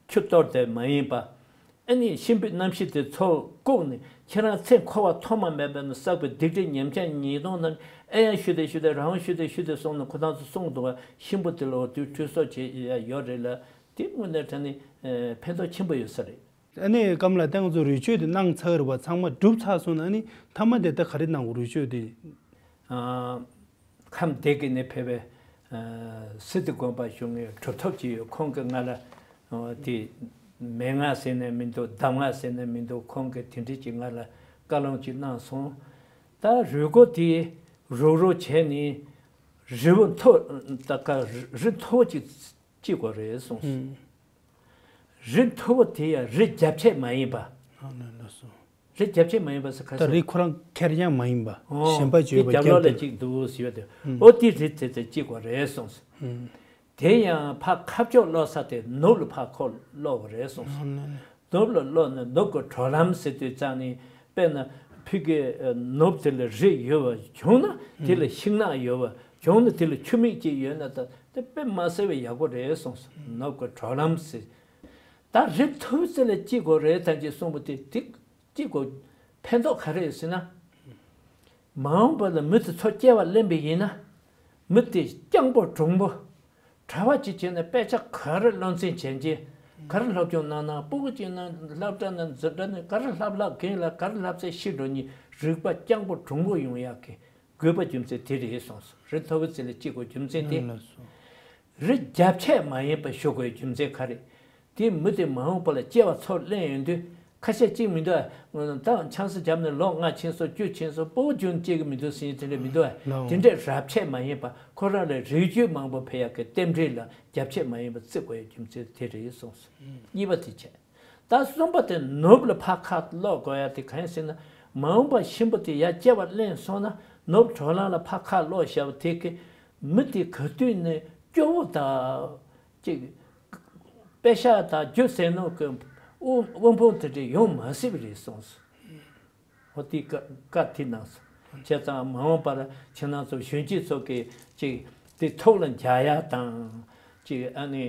ཆུ་གཏོར་དེ་མ་ཡིན་པ། ཨ་ནི་གཤིན་པོའི་རྣམ་ཤེས་དེ་ཚོར་བཀུག་ནས་ཁྱེད་རང་ཚེ་འཁོར་བ་ཐོག་མ་མེད་པ་ནས་བསགས་པའི་སྡིག་སྒྲིབ་ཉེས་ཆད་ཉེས་ལྟུང་རྣམས་ཨེ་ཡང་ཞུ་དེ་ཞུ་དེ་རང་ཞུ་དེ་ཞུ་དེ་སོང་ནས་ཁོ་ཐག་ཚོ་གསུངས་འདུག་བ། གཤིན་པོ་དེ་ལ་འོ་དུས་ཁྲུས་གསོལ་བྱེད་ཡ་ཡོད་རེད་ལ་དེ་དངོས་གནས་དྲང་ནས་ཕན་ཐོགས་ཆེན་པོ་ཡོད་ས་རེད། ཨ་ནི་སྐབས་ལ་ཏང་ཚོ་རོལ་ཆོག་དེ་གནང་ཚར་བ་ཚང་མ་གྲུབ་ཚར་སོང་ན་ཨ་ནི་མཐའ་མ་དེ་ད་ག་རེ་གནང་དགོས་རོལ་ཆོག་དེ། ཨ། ཁམས་སྡེ་དགེ་ནས་ཕེབས་པའི་ཨ་སི་ཏུ་དགོན་པ་གཞུང་གི་གྲུབ་ཐོབ་ཅིག་ཡོད། ཁོང་གིས་ང་ལ་ཨ་དེ་མན་ངག་ཟེར་ནས་མི་འདུག་གདམས་ངག་ཟེར་ནས་མི་འདུག་ཁོང་གིས་དེ་འདྲས་ཅིག་ང་ལ་བཀའ་ལུང་ཅིག་གནང་སོང་། ད་རོལ་གོ་དེ་རོག་རོག་བྱས་ནས་རི་བོ་མཐོ་ད་ཀ་རི་མཐོ་པོ་ཅིག་སྐྱེ་དགོས་རེད་གསུངས་སོང་། ཧུམ། རི་མཐོ་པོ་དེ་ཡང་རི་རྒྱབ་ཆད་མ་ཡིན་པ། ཨ་ལ་ལ་སོ། རི་རྒྱབ་ཆད་མ་ཡིན་པ་ཟེར་ཁ་ད་སང་རི་ཁོ་རང་ཁེར་རྐྱང་མ་ཡིན་པ། ཨོ། གཞན་པ་དེ་བརྗོད་པ་རྒྱབ་ལོགས་རྒྱབ་ལ་དེ་གཅིག་འདུག་ཟེར་བ་དེ། ཨུམ། ཨོ་དེ་རི་དེ་དེ་གཅིག་པ་རེད་གསུངས་སོང་། ཨུམ། དེ་ཡང་ཕ་ཁ་ཕྱོགས་ལོག་ས་དེ་ནུབ་ལ་ཕ་ཁོ་ལོག་པ་རེད་གསུངས་སོང་། ཨ་ལ་ལ། ནུབ་ལ་ལོག་ནས་ནུབ་ཀྱི་གྲོལ་ལམ་ཟེར་དུས་ཙང་ནི་དཔེར་ན་ཕ་གི་ནུབ་དེ་ལ་རི་ཡོད་པ་བྱུང་ན་དེ་ལ་ཤིང་ནགས་ཡོད་པ་བྱུང་ན་དེ་ལ་ཆུ་མིག་ཅིག་ཡོད་ན་ད་དེ་དཔེ་མ་སྲིད་པའི་ཡག་པོ་རེད་གསུངས་སོང་། ནུབ་ཀྱི་གྲོལ་ལམ་ཟེར། ད་རི་མཐོ་ཚད་ལ་སྐྱེ་དགོས་རེད་ད་ཅེས་གསུངས་པ་དེ་དེ་སྐྱེ་དགོས་ཕན་ཐོགས་ག་རེ་ཡོད་ཟེར་ན། མ་འོངས་པ་ལ་མི་དེ་ཚོ་སྐྱེ་བ་ལེན་པ་ཡིན་ན། མི་དེ་སྤྱང་པོ་གྲུང་པོ། གྲྭ་པ་ཅིག་བྱས་ནས་དཔེ་ཆ་ག་རེ་བློ་འཛིན་བྱེད་ཀྱི། ག་རེ་སློབ་སྦྱོང་གནང་ན་སྤུ་གུ་ཅིག་ན་སློབ་གྲྭ་ན་འཛིན་གྲྭ་ནས་ག་རེ་ལྷབ་ལྷབ་གིན་ལ་ག་རེ་ལྷབ་ཚད་ཤི་འགྲོ་ནི་རིག་པ་སྤྱང་པོ་གྲུང་པོ་ཡོང་ཡག་གི་དགོས་པ་རྒྱུ་མཚན་དེ་རེད་གསུངས་སོ། རི་མཐོ་པོའི་རྩེ་ལ་སྐྱེ་དགོས་རྒྱུ་མཚན་དེ། ལགས་སོ། རི་རྒྱབ་ཆད་མ་ཡིན་པ་ཞུ་དགོས་རྒྱུ་མཚན་ག་རེ། དེ་མི་དེ་མ་འོངས་པ་ལ་སྐྱེ་བ་ཚོ་ལེན་ཡོང་དུས་ཁ་ཤས་གཅིག་མི་འདུག་ཨ། ད་ཆང་ས་བརྒྱབ་ནས་ལོ་ལྔ་ཕྱིན་སོང་བཅུ་ཕྱིན་སོང་སྤོ་བོ་རྒྱུན་སྐྱེ་གི་མི་འདུག་ཟེར་མཁན་དེ་འདྲ་མི་འདུག་ཨ། ལའོ། དེ་འདྲས་རབས་ཆད་མ་ཡིན་པ་ཁོ་རང་ལ་རིགས་རྒྱུད་མང་པོ་འཕེལ་ཡག་གི་རྟེན་འབྲེལ་ལ་རྒྱབ་ཆད་མ་ཡིན་པ་བརྩི་དགོས་ཡ་རྒྱུ་མཚན་དེ་རེད་གསུངས་སོང་། གཉིས་པ་དེ་བྱས། ད་གསུམ་པ་དེ་ནུབ་ལ་ཕར་ཁ་ལོག་དགོས་ཡ་དེ་གང་ཡིན་ཟེར་ན། མ་འོངས་པ་གཤིན་པོ་དེ་ཡར་སྐྱེ་བ་ལེན་སོང་ན་ནུབ་གྲོལ་ལམ་ལ་ཕར་ཁ་ལོག་བཞག་པ་དེ་གི་མི་དེ་ག་དུས་ནས་སྐྱོ་བོ་དང་། ཅིག་དཔེ་ཤག་དང་རྒྱུ་ཟས་ནོར་གྱི་དབུལ་དབུལ་ཕོངས་དེ་འདྲ་ཡོང་མ་སྲིད་པ་རེད་གསུངས་སོང་། ཧོ་དེ་བཀའ་བཀའ་དེ་གནང་སོང་། བྱས་ཙང་མ་འོངས་པར་ཁྱེད་རང་ཚོ་གཞོན་སྐྱེས་ཚོ་གིས་ཅིག་དེ་ཐུགས་ལ་འཇགས་ཡ་དང་། ཅིག་ཨ་ནི་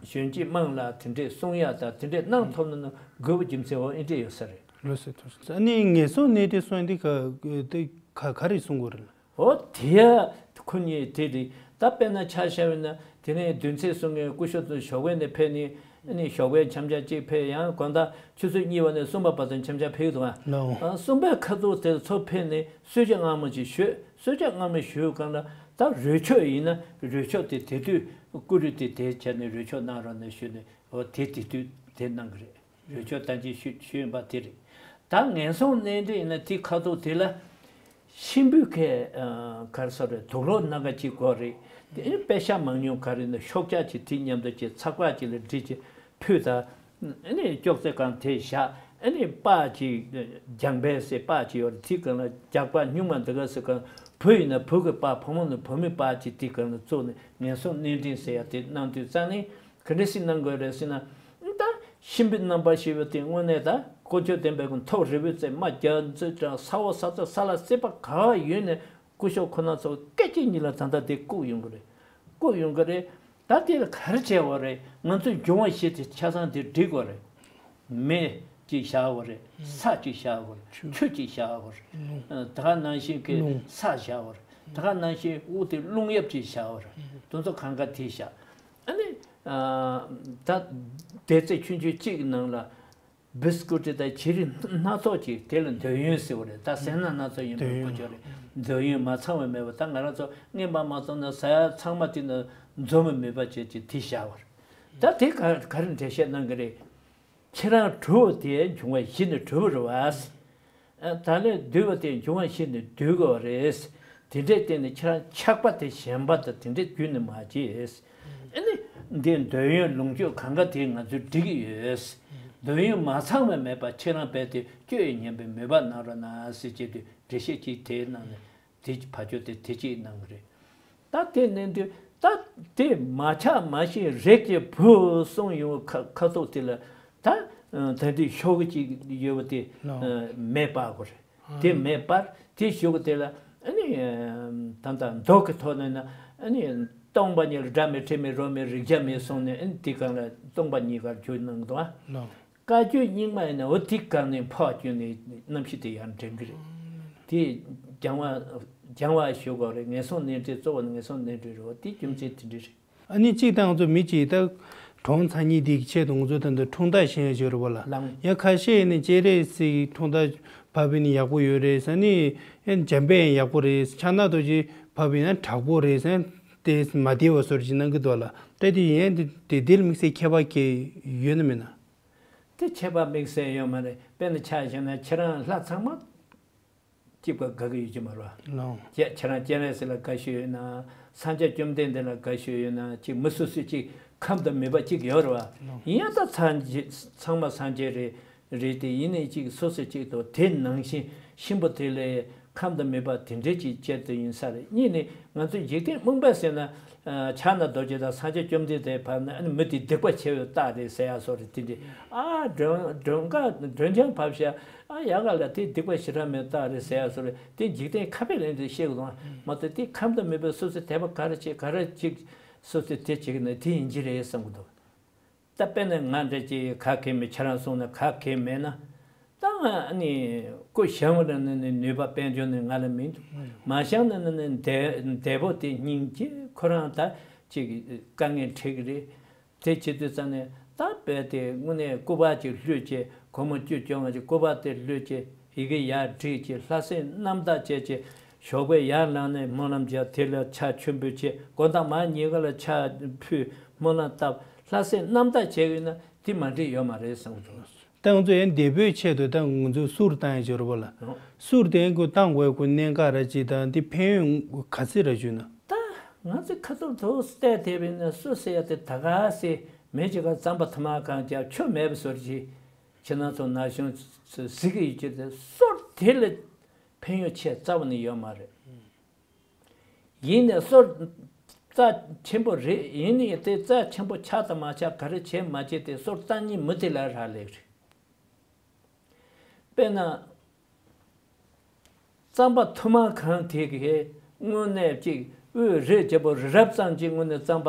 གཞོན་སྐྱེས་དམངས་ལ་དེ་འདྲས་གསུང་ཡ་དང་དེ་འདྲས་གནང་ཐུབ་ན་ན་དགོས་པ་རྒྱུ་མཚན་འོ་ཨེ་འདྲས་ཡོད་ས་རེད། ལོས་སེ་ཐུགས་སེ་ཨ་ནི་ངན་སོང་གནས་དེ་སོང་དེ་ག་དེ་ག་ག་རེ་གསུང་དགོས་རེད། འོ་དེ་ཡ་ཁོ་གཉིས་དེ་རེད། ད་དཔེར་ན་ཆ་བཞག་པ་ཡིན་ན་དེ་ནས་བདུན་ཚིགས་གསུང་མཁན་སྐུ་ཞབས་ཚོ་ཞོགས་པ་ནས་ཕེབས་ནས་ཨ་ནི་ཞོགས་པའི་འཆམ་འཆམ་གཅིག་ཕེབས། ཡང་དགོང་དག་ཆུ་ཚོད་གཉིས་པ་ནས་གསུམ་པ་བར་དུ་འཆམ་འཆམ་ཕེབས་འདུག་ཨ། ལའོ། ཨ་གསུམ་པའི་ཁ་ཐུག་དེ་ཚོ་ཕེབས་ནས་གསོལ་ཇ་མངར་མོ་ཅིག་ཞུས། གསོལ་ཇ་མངར་མོ་ཞུས་སྒང་ལ་ད་རོལ་ཆོག་ཡིན་ན་རོལ་ཆོག་དེ་དེ་དུས་ཀུ་རུ་དེ་དེ་བྱས་ནས་རོལ་ཆོག་གནང་རོགས་གནང་ཞུས་ནས་འོ་དེ་དེ་དུས་དེ་གནང་གི་རེད། རོལ་ཆོག་ད་ཅི་ཞུས་ཞུས་ཡིན་པ་དེ་རེད། ད་ངན་སོང་གནས་འདྲེན་ཡིན་ན་དེ་ཁ་ཐུག་དེ་ལ་གཤིན་པོའི་ཁའི་ག་རེ་ཟེར་རེད། དུག་ལོག་སྣ་ཁ་གཅིག་དགོས་རེད། དེ་ནི་པད་ཤག་མང་ཉུང་ག་རེ་ཡིན་ན་ཤོག་ཆག་ཅིག་དེ་མཉམ་དུ་བྱས་ཚགས་པར་ཅིག་ལ་བསྒྲིགས་བྱས་ཕུལ། ད་ཨ་ནི་ཅོག་ཙེ་སྒང་དེ་བཞག་ཨ་ནི་པར་ཅིག་རྒྱང་འཕེན་ཟེར་པར་ཅིག་ཡོད་རེད། དེ་སྒང་ལ་རྒྱག་པར་སྨྱུག་མ་འདི་ག་ཟེར་གང་བུ་ཡིན་ན་བུ་གི་པར། བུ་མོ་ན་བུ་མོའི་པར་ཅིག་དེ་སྒང་ལ་བཙུགས་ནས་ངན་སོང་གནས་འདྲེན་ཟེར་ཡ་དེ་གནང་དུས་ཙང་ནི། ག་འདྲ་ཞིག་གནང་དགོས་རེད་ཟེར་ན། ད་གཤིན་པོའི་རྣམ་པར་ཤེས་པ་དེ་དངོས་གནས་ད་དཀོན་མཆོག་ལྡན་པའི་གི་མཐོ་རིས་པའི་རྩེ། རྨ་རྒྱ་མཚོའི་བྲག་ས་འོག་ས་མཐོ་ས་ལ་སྲིད་པ་ག་བ་ཡོད་ནས་སྐུ་ཞབས་ཁོ་ན་ཚོ་སྐད་ཅིག་ཉིད་ལ་ད་ལྟ་དེ་བཀུག་ཡོང་གི་རེད། བཀུག་ཡོང་གི་རེད། ད་དེ་ལ་ག་རེ་བྱས་པ་རེད། ང་ཚོས་འབྱུང་བ་བཞི་དེ་ཆ་ཚང་དེ་སྒྲིག་དགོས་རེད། མེ་གཅིག་བཞག་དགོས་རེད། ས་གཅིག་བཞག་དགོས་རེད། ཆུ་གཅིག་བཞག་དགོས་རེད། ད་ག་ནང་བཞིན་གི་ས་བཞག་དགོས་རེད། ད་ག་ནང་བཞིན་དབུགས་དེ་རླུང་ཡབ་གཅིག་བཞག་དགོས་རེད། དེ་ཚོ་གང་ག་དེ་བཞག་ཨ་ནི། ད་སྡེར་རྩེ་ཆུང་ཆུང་གཅིག་གི་ནང་ལ་བིས་ཀུ་ཊི་དང་བྱི་རིལ་སྣ་ཚོགས་ཅིག་དེ་ལ་འདོད་ཡོན་ཟེར་བ་རེད། ད་ཟས་སྣ་སྣ་ཚོགས་ཡིན་པའི་འདོད་ཡོན་ཁོ་ཆོ་རེད། འདོད་ཡོན་མ་ཚང་བ་མེད་པ། ད་ང་རང་ཚོ་རྔན་པ་མ་བཙོངས་ན་ཟ་ཡ་ཚང་མ་དེ་ནི་འཛོམས་པ་མེད་པ་བྱས་ཀྱི་དེ་བཞག་པ་རེད། ད་དེ་ག་ག་རེ་འགྲེལ་བཤད་གནང་གི་རེད། ཁྱེད་རང་གྲུབ་པ་དེ་འབྱུང་བ་བཞི་ནས་གྲུབ་པ་རེད་བ། ད་ལས་བསྡུས་པ་དེ་འབྱུང་བ་བཞི་ནས་བསྡུས་དགོས་པ་རེད། དེ་འདྲའི་སྟེང་ནས་ཁྱེད་རང་ཆགས་པ་དེ་ཞེན་པ་དང་དེ་འདྲའི་བརྒྱུད་ནས་མ་བྱེད། ཨ་ནི་འདི་འདོད་ཡོན་ལོངས་སྤྱོད་གང་ག་དེ་ང་ཚོས་སྒྲིག་གི་ཡོད། འདོད་ཡོན་མ་ཚང་བ་མེད་པ་ཁྱེད་རང་རྦད་དེ་སྤྱོད་ཡོན་སྙམ་པའི་མོས་པ་གནང་རོགས་གནང་ཟེར་བྱས་དུས་འགྲེལ་བཤད་ཅིག་དེའི་ནང་ནས་དེ་ཕར་ཕྱོགས་དེ་དེ་གཅིག་གནང་གི་རེད། ད་དེ་ནས་དུས་ད་དེ་མ་ཆགས་མ་ཤེས་རིགས་ཀྱི་བུ་གསུངས་ཡོང་ཁ་ཁ་ཐུག་དེ་ལ་ད་ད་འདི་ཤོག་གུ་གཅིག་ཡོད་པ་དེ་ལགས། མེད་པ་གོ་རེད། དེ་མེད་པར་དེ་ཞུ་གི་དེ་ལ་ཨ་ནི་ད་ལྟ་མདོ་གི་ཐོག་ནས་ན་ཨ་ནི་སྟོང་པ་ཉིད་ལ་སྒྲ་མེད་དྲི་མེད་རོ་མེད་རེག་བྱ་མེད་གསུངས་ནས་ཨ་ནི་དེ་གང་ལ་སྟོང་པ་ཉིད་གར་གྱུར་གནང་འདུག་ཨ། ལགས། བཀའ་བརྒྱུད་རྙིང་མ་ཡིན་ན་འོ་དེ་གང་ནས་ཕར་བསྐྱོན་ནས་རྣམ་ཤེས་དེ་ཡར་འདྲེན་གི་རེད། དེ་སྦྱང་བ་སྦྱང་བ་ཞུ་དགོས་རེད། ངན་སོང་གནས་འདྲེན་གཙོ་བོ་ནི་ངན་སོང་གནས་འདྲེན་རེད། འོ་དེ་རྒྱུ་མཚན་དེ་འདྲ་རེད། ཨ་ནི་གཅིག་དང་ང་ཚོ་མི་གཅིག་ད་གྲོངས་ཚར་མཁན་དེའི་ཆེད་དུ་ང་ཚོ་ད་འདི་འཁྲུངས་རྟགས་ཤེས་ཡ་ཞིག་ཡོད་རེད་པ་ལགས། ལགས། ཡང་ཁ་ཤས་ནི་སྤྱན་རས་གཟིགས་འཁྲུངས་རྟགས་ཕབ་པ་ནི་ཡག་པོ་ཡོད་རེད་ཟེར་ནི། ཡང་འཇམ་དཔལ་ཡང་ཡག་པོ་རེད། ཕྱག་ན་རྡོ་རྗེ་ཕབ་པ་ཡང་དྲག་པོ་རེད་ཟེར་ཏེ་མ་བདེ་བ་བཟོ་འདྲ་ཅིག་གནང་གི་འདུག་ལགས། ད་དེ་ཡན་དེ་དེ་ལ་དམིགས་བསལ་ཁྱད་པར་གྱི་ཡོད་ན་མེད་ན། དེ་ཁྱད་པར་དམིགས་བསལ་ཡོད་མ་རེད། དཔེར་ན་ཆ་བཞག་ན་ཁྱེད་རང་ལྷ་ཚང་མ་གཅིག་པ་དགའ་གི་ཡོད་ཀྱི་མ་རེད་པ། ལགས། ཁྱེད་ཁྱེད་རང་སྤྱན་རས་གཟིགས་ལ་དགའ་ཤོས་ཡོད་ན། སངས་རྒྱས་བཅོམ་ལྡན་འདས་ལ་དགའ་ཤོས་ཡོད་ན་གཅིག་མི་སོ་སོའི་གཅིག་ཁམས་དང་མོས་པ་གཅིག་ཡོད་རེད་པ། ལགས། ཡིན་ཡང་ད་ཚང་ཚང་མ་སངས་རྒྱས་རེད་རེད་དེ་ཡིན་ནའི་གཅིག་སོ་སོ་གཅིག་ཏུ་དེ་ནང་བཞིན་གཤིན་པོ་དེ་ལས་ཁམས་དང་མོས་པ་དེ་འདྲའི་གཅིག་བཅད་དུ་ཡིན་ས་རེད། གཉིས་ནི་ང་ཚོ་འཇིག་རྟེན་རྨོངས་པ་ཟེར་ན། ཕྱག་ན་རྡོ་རྗེ་དང་སངས་རྒྱས་བཅོམ་ལྡན་འདས་ཕབ་ན་ཨ་ནི་མི་དེ་སྡིག་པ་ཆེ་བའི་རྟགས་རེད་ཟེར་ཡ་སོགས་རེད། དེ་འདྲའི་ཨ་མགྲོན་མགྲོན་ཁང་མགྲོན་ཆང་ཕབ་ཤག་ཨ་ཡག་ག་ལ་དེ་སྡིག་པ་ཞེ་དྲག་མེད་རྟགས་རེད་ཟེར་ཡ་སོགས་རེད། དེ་འཇིག་རྟེན་ཁ་དཔེ་ལེན་དུས་བཤད་དགོས་དང་མ་གཏོགས་དེ་ཁམས་དང་མོས་པའི་སོ་སོའི་དད་པ་ག་རེ་བྱེད་ག་རེ་ཅིག་སོ་སོས་དེ་བྱེད་ཀྱི་ན་དེ་ཡིན་གྱི་རེད་བསམ་གྱི་འདུག་ད་དཔེར་ན་ང་འདྲ་ཅིག་ག་གེ་མེད་ཁྱེད་རང་སོང་ན་ག་གེ་མེད་ན། ད་ང་ཨ་ནི་སྐུ་གཞོན་པ་ནས་ནི་ནུས་པ་དཔལ་འབྱོར་ནི་ང་ལ་མི་འདུག་མ་གཞི་ནས་ནི་ནི་འདས་འདས་པོ་དེ་སྙིང་རྗེ་ཁོ་རང་ད་ཅིག་དཀའ་ངལ་འཕྲད་ཀྱི་རེད། དེ་བྱེད་དུས་ཙང་ནས་ད་རྦད་དེ་དངོས་གནས་སྐུ་པར་ཅིག་ལྷོད་བྱས་སྒོར་མོ་བཅུ་བཅོ་ལྔ་ཅིག་སྐུ་པར་དེ་ལྷོད་བྱས་ཡི་གེ་ཡར་བྲིས་བྱས་ལྷ་སྲས་རྣམ་དག་བྱས་བྱས་ཞོགས་པའི་ཡར་ལངས་ནས་སྨོན་ལམ་བརྒྱབ། དེ་ལ་ཕྱག་མཆོད་འབུལ་བྱས་དགོང་དག་མ་ཉལ་ག་ལ་ཕྱག་ཕུལ་སྨོན་ལམ་བཏབ་ལྷ་སྲས་རྣམ་དག་བྱས་ཡོད་ན་དེ་མ་འགྲིག་ཡོད་མ་རེད་བསམ་གྱི་འདུག་ད་ང་ཚོ་ཡང་འདས་པོའི་ཆེད་དུ་ད་ང་ཚོ་གསུར་བཏང་ཡ་ཅིག་ཡོད་རེད་པ་ལགས། ཨོ། གསུར་དེ་ཁོ་བཏང་དགོས་ཁོ་གནད་འགག་ར་ཅིག་དང་དེ་ཕན་ཡོན་ག་ཚོད་ར་བྱུང་ན། ད་ང་ཚོ་ཁ་ཐུག་ཐུག་བལྟས་བསྡད་པ་ཡིན་ན་གསུར་ཟེར་ཡ་དེ་ད་ག་སེ་མི་གཅིག་ག་རྩམ་པ་ཐུར་མ་གང་རྒྱབ་ཆུ་མེད་པ་བཟོ་འདྲ་ཅིག་ཁྱེད་རང་ཚོ་ན་གཞོན་ཚོས་གཟིགས་ཀྱི་ཡོད་ཀྱི་རེད། གསུར་དེ་ལས་ཕན་ཡོན་ཆེ་རྩ་བ་ནས་ཡོད་མ་རེད། ཡིན་ནའི་གསུར་རྩ་ཆེན་པོ་རེད། ཡིན་ནའི་དེ་རྩ་ཆེན་པོ་ཆགས་དང་མ་ཆགས་ག་རེ་བྱས་མ་བྱས་དེ་གསུར་བཏང་མཁན་མི་དེ་ལ་རག་ལས་རེད། དཔེར་ན། རྩམ་པ་ཐུར་མ་གང་དེ་གི་དངོས་གནས་ཅིག་དབུས་རི་རྒྱལ་པོ་རི་རབ་ཙམ་གྱི་དངོས་གནས་རྩམ་པ་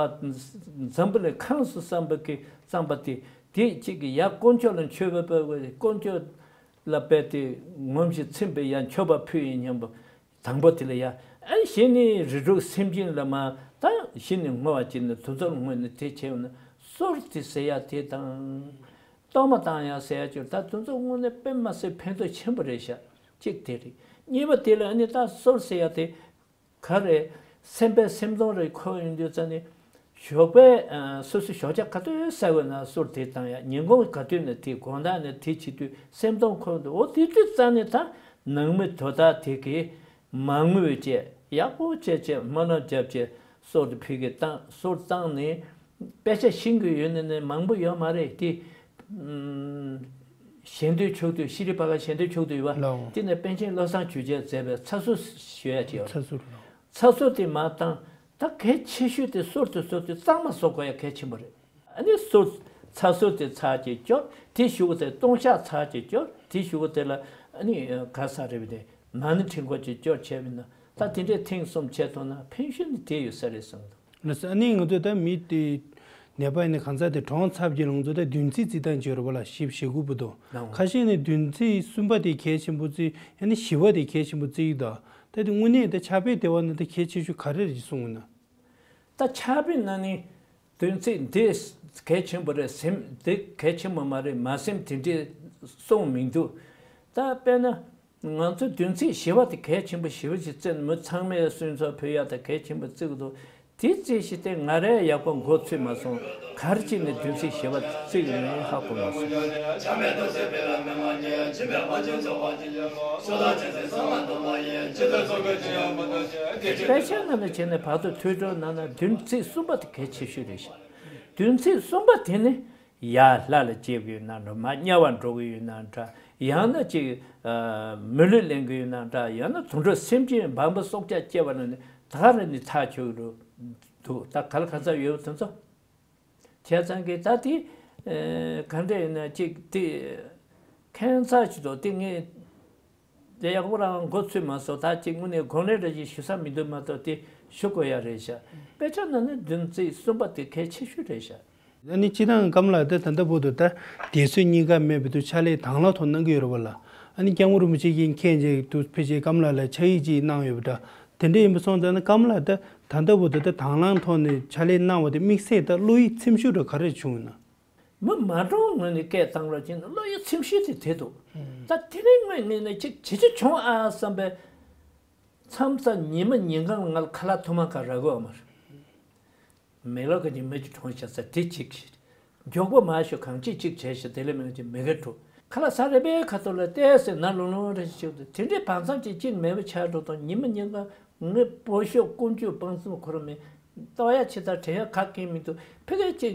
འཛམ་བུ་གླིང་ཁམས་སུ་རྩམ་པ་གི་རྩམ་པ་དེ་དེ་གཅིག་གི་ཡར་དཀོན་མཆོག་ལ་མཆོད་པ་ཕུལ་བའི་དཀོན་མཆོག་ལ་དཔེ་དེ་ངོམས་ཤིང་ཚིམ་པའི་ཡར་མཆོད་པ་ཕུལ་ཡིན་སྙམ་པ། དང་པོ་དེ་ལ་ཡ། ཨ་གཞི་ནི་རིགས་དྲུག་སེམས་ཅན་ལ་མ་ད་གཞི་ནི་བསྔོ་བ་བྱས་ནས་དེ་ཚོར་བསྔོས་ནས་དེ་བྱས་ཡོང་ན་གསུར་དེ་ཟེར་ཡ་དེ་དང་། གཏོར་མ་བཏང་ཡ་ཟེར་ཡ་ཅིག་ད་དེ་ཚོ་དངོས་གནས་དཔེ་མ་སྲིད་ཕན་ཐོགས་ཆེན་པོ་རེད་ཤག་གཅིག་དེ་རེད། གཉིས་པ་དེ་ལ་ཨ་ནི་ད་གསུར་ཟེར་ཡ་དེ་ག་རེ་སེམས་པའི་སེམས་གདུང་རེ་འཁོར་ཡོང་དུས་ཙ་ནི། ཞོགས་པའི་ཨ་སོ་སོའི་ཞོགས་ཇ་ག་དུས་ཟ་དགོས་ན་གསུར་དེ་བཏང་ཡ། ཉིན་གུང་ག་དུས་ནས་དེ་དགོང་དག་ནས་དེ་བྱེད་དུས་སེམས་གདུང་འཁོར་འདུག་འོ་དེ་དུས་ཙ་ནས་ད་ནང་མི་དོ་བདག་དེ་གིས་མ་ངུས་བྱས་ཡག་པོ་བྱས་བྱས་སྨོན་ལམ་བརྒྱབ་བྱས་གསུར་དེ་ཕུལ་གི་བཏང་། གསུར་བཏང་ནས་དཔེ་ཆ་ཤེས་ཀྱི་ཡོད་ནི་ནི་མང་པོ་ཡོད་མ་རེད་དེ། ཨུམ། ཞལ་འདོན་ཕྱོགས་བསྡུས་ཤྲཱི་པཱ་ལ་ཞལ་འདོན་ཕྱོགས་བསྡུས་ཡོད་པ། ལའོ། དེ་ནས་པཎ་ཆེན་བློ་བཟང་ཆོས་རྒྱན་མཛད་པའི་ཚ་གསུར་ཞུ་ཡ་ཅིག་ཡོད། ཚ་གསུར་ལའོ། ཚ་གསུར་དེ་མར་བཏང་། ད་གལ་ཆེ་ཤོས་དེ་གསུར་དེ་གསུར་དེ་གཙང་མ་བཟོ་དགོས་ཡ་གལ་ཆེན་པོ་རེད། ཨ་ནི་གསུར་ཚ་གསུར་དེ་ཚར་གྱི་སྐྱོར་དེ་གཞུག་གུ་དེ་ལྟུང་བཤགས་ཚར་གྱི་སྐྱོར་དེ་གཞུག་གུ་དེ་ལ་ཨ་ནི་ག་ས་རེད་པ་དེ་མ་ཎི་བགྲང་དགོས་ཀྱི་སྐྱོར་བྱས་པ་ཡིན་ན་ད་དེ་འདྲའི་ཐེངས་གསུམ་བྱས་ཐུབ་ན་ཕན་ཤུན་ནི་དེ་ཡོད་ས་རེད་བསམ་གྱི་འདུག་ལགས་སོ། ཨ་ནི་ང་ཚོ་ད་མི་དེ་ནད་པ་ཡིན་ན་གང་ཟག་དེ་གྲོངས་ཚར་རྗེས་ལ་ང་ཚོ་ད་བདུན་ཚིགས་བརྩི་སྟངས་ཅིག་ཡོད་རེད་པ་ལགས། བཞི་བཅུ་ཞེ་དགུ་བར་དུ། ལགས་འོང་། ཁ་ཤས་ནི་བདུན་ཚིགས་གསུམ་པ་དེ་གལ་ཆེན་པོ་བརྩི་ཡ་ནི་བཞི་པ་དེ་གལ་ཆེན་པོ་བརྩི་ཡི་ད། ད་དེ་དངོས་གནས་ད་ཕྱག་དཔེ་དེ་བ་ནི་ད་གལ་ཆེ་ཤོས་ག་རེ་རེད་གསུངས་ཡོད་ན། ད་ཕྱག་དཔེ་ན་ནི་བདུན་ཚིགས་འདི་གལ་ཆེན་པོ་རེད་སེམས་འདི་གལ་ཆེན་པོ་མ་རེད་མ་སེམས་དེ་འདྲའི་གསུངས་མི་འདུག་ད་དཔེར་ན། ང་ཚོ་བདུན་ཚིགས་བཞི་པ་དེ་གལ་ཆེན་པོ་ཞེ་པོ་ཅིག་བརྩི་ནས་མི་ཚང་མས་གསོལ་ཚོགས་ཕུལ་ཡག་དེ་གལ་ཆེན་པོ་བརྩི་གི་འདུག་དེ་རྩིས་གཞི་དེ་ང་རས་ཡག་པོ་མགོ་ཚོས་མ་སོང་། ག་རེ་བྱས་ནས་བདུན་ཚིགས་བཞི་པ་བརྩི་གི་མིན་ཧ་གོ་མ་སོང་། དཔེ་ཆ་ནང་ལ་བྱས་ནས་བར་དུ་ཐོས་གྲོལ་གནང་ན་བདུན་ཚིགས་གསུམ་པ་དེ་གལ་ཆེ་ཤོས་རེད་ཤག་བདུན་ཚིགས་གསུམ་པ་དེ་ནི། ཡར་ལྷ་ལ་སྐྱེ་གི་ཡོད་ན་འདྲ། མར་དམྱལ་བར་འགྲོ་གི་ཡོད་ན་འདྲ། ཡང་ན་ཅིག་མི་ལུས་ལེན་གི་ཡོད་ན་འདྲ། ཡང་ན་དུད་འགྲོ་སེམས་ཅན་འབར་འབུར་སྲོག་ཆགས་སྐྱེ་བ་ལ་ནི་ད་ག་རེ་ནི་ཐག་ཆོད་གི་འདུག། ད་ག་ལ་ག་ཚ་ཡོད་དེ་ཚོ། བྱས་ཙང་གི་ད་དེ་ག་འདྲ་ཡིན་ན་ཅིག་དེ་ཁྱད་མཚར་ཞིག་འདུག། དེ་ངས་དེ་ཡག་པོ་རང་མགོ་ཚོས་མ་སོང་། ད་ཅིག་དངོས་གནས་དགོངས་ལན་འདྲ་ཞིག་ཞུ་ས་མི་འདུག་མ་གཏོགས་དེ་ཞུ་དགོས་ཡ་རེད་ཤག། དཔེ་ཆ་ནང་ནས་བདུན་ཚིགས་གསུམ་པ་དེ་གལ་ཆེ་ཤོས་རེད་ཤག། ཨ་ནི་སྤྱིར་བཏང་ཀམ་ལགས་ད་ད་ལྟ་བར་དུ་ད་དུས་ཚོད་གཉིས་ཀ་མེད་པའི་དུས་ཕྱག་ལས་དང་བླངས་ཐོག་གནང་གི་ཡོད་རེད་པ་ལགས། ཨ་ནི་སྐྱབས་མགོན་རིན་པོ་ཆེ་གིས་མཁྱེན་བྱས་དུས་ཕལ་ཆེར་ཀམ་ལགས་ལ་ཕྱག་ཡིག་ཅིག་གནང་ཡོད་པ་འདྲ། དེ་འདྲ་ཡིན་པ་སོང་ཙང་ན་ཀམ་ལགས་ད་ད་ལྟ་བར་དུ་ད་དང་བླངས་ཐོག་ནས་ཕྱག་ལས་གནང་བ་དེ་དམིགས་བསལ་ད་བློ་ཡིད་ཚིམ་ཤོས་འདྲ་ག་རེ་བྱུང་ཡོད་ན། མི་མང་གྲངས་ངོས་ནས་སྐད་བཏང་རོགས་བྱས་ན་བློ་ཡིད་ཚིམ་ཤོས་དེ་དེ་འདུག། ད་དེ་རིང་ངོས་ངས་ནས་ཅིག་བྱེད་རྒྱུ་བྱུང་ཨ་བསམ་པའི་མཚམས་མཚམས་ཉི་མ་ཉིན་གང་ང་ལ་ཁ་ལག་ཐུར་མ་ཁ་རག་གི་ཡོད་མ་རེད། མེ་ལོང་གི་ཉི་མ་གཅིག་གྲོངས་བཞག་ས་དེ་གཅིག་བྱེད། མགྱོགས་པོ་མ་ཤོད། གང་ཅི་གཅིག་བྱས་ཤིག་དེ་ལས་མེད་ཀྱི་མེ་གེ་འགྲོ། ཁ་ལག་ས་རེ་པའི་ཁ་ཐོག་ལ་བལྟས་ཟེར་ན་ལོང་ལོང་རེ་ཞིག་འདུག། དེ་འདྲའི་བར་མཚམས་ཅིག་གཅིག་མེད་པ་ཆགས་འགྲོ་དང་། ཉི་མ་ཉིན་གང་ངའི་བོད་ཤོག་ཀུན་སྤྱོད་སྤང་གསུམ་ཁོ་རང་མེད། ལྟོ་ཡ་ཆེ་ད་དྲན་ཡ་ག་གེ་མི་འདུག། ཕ་གིར་ཅིག་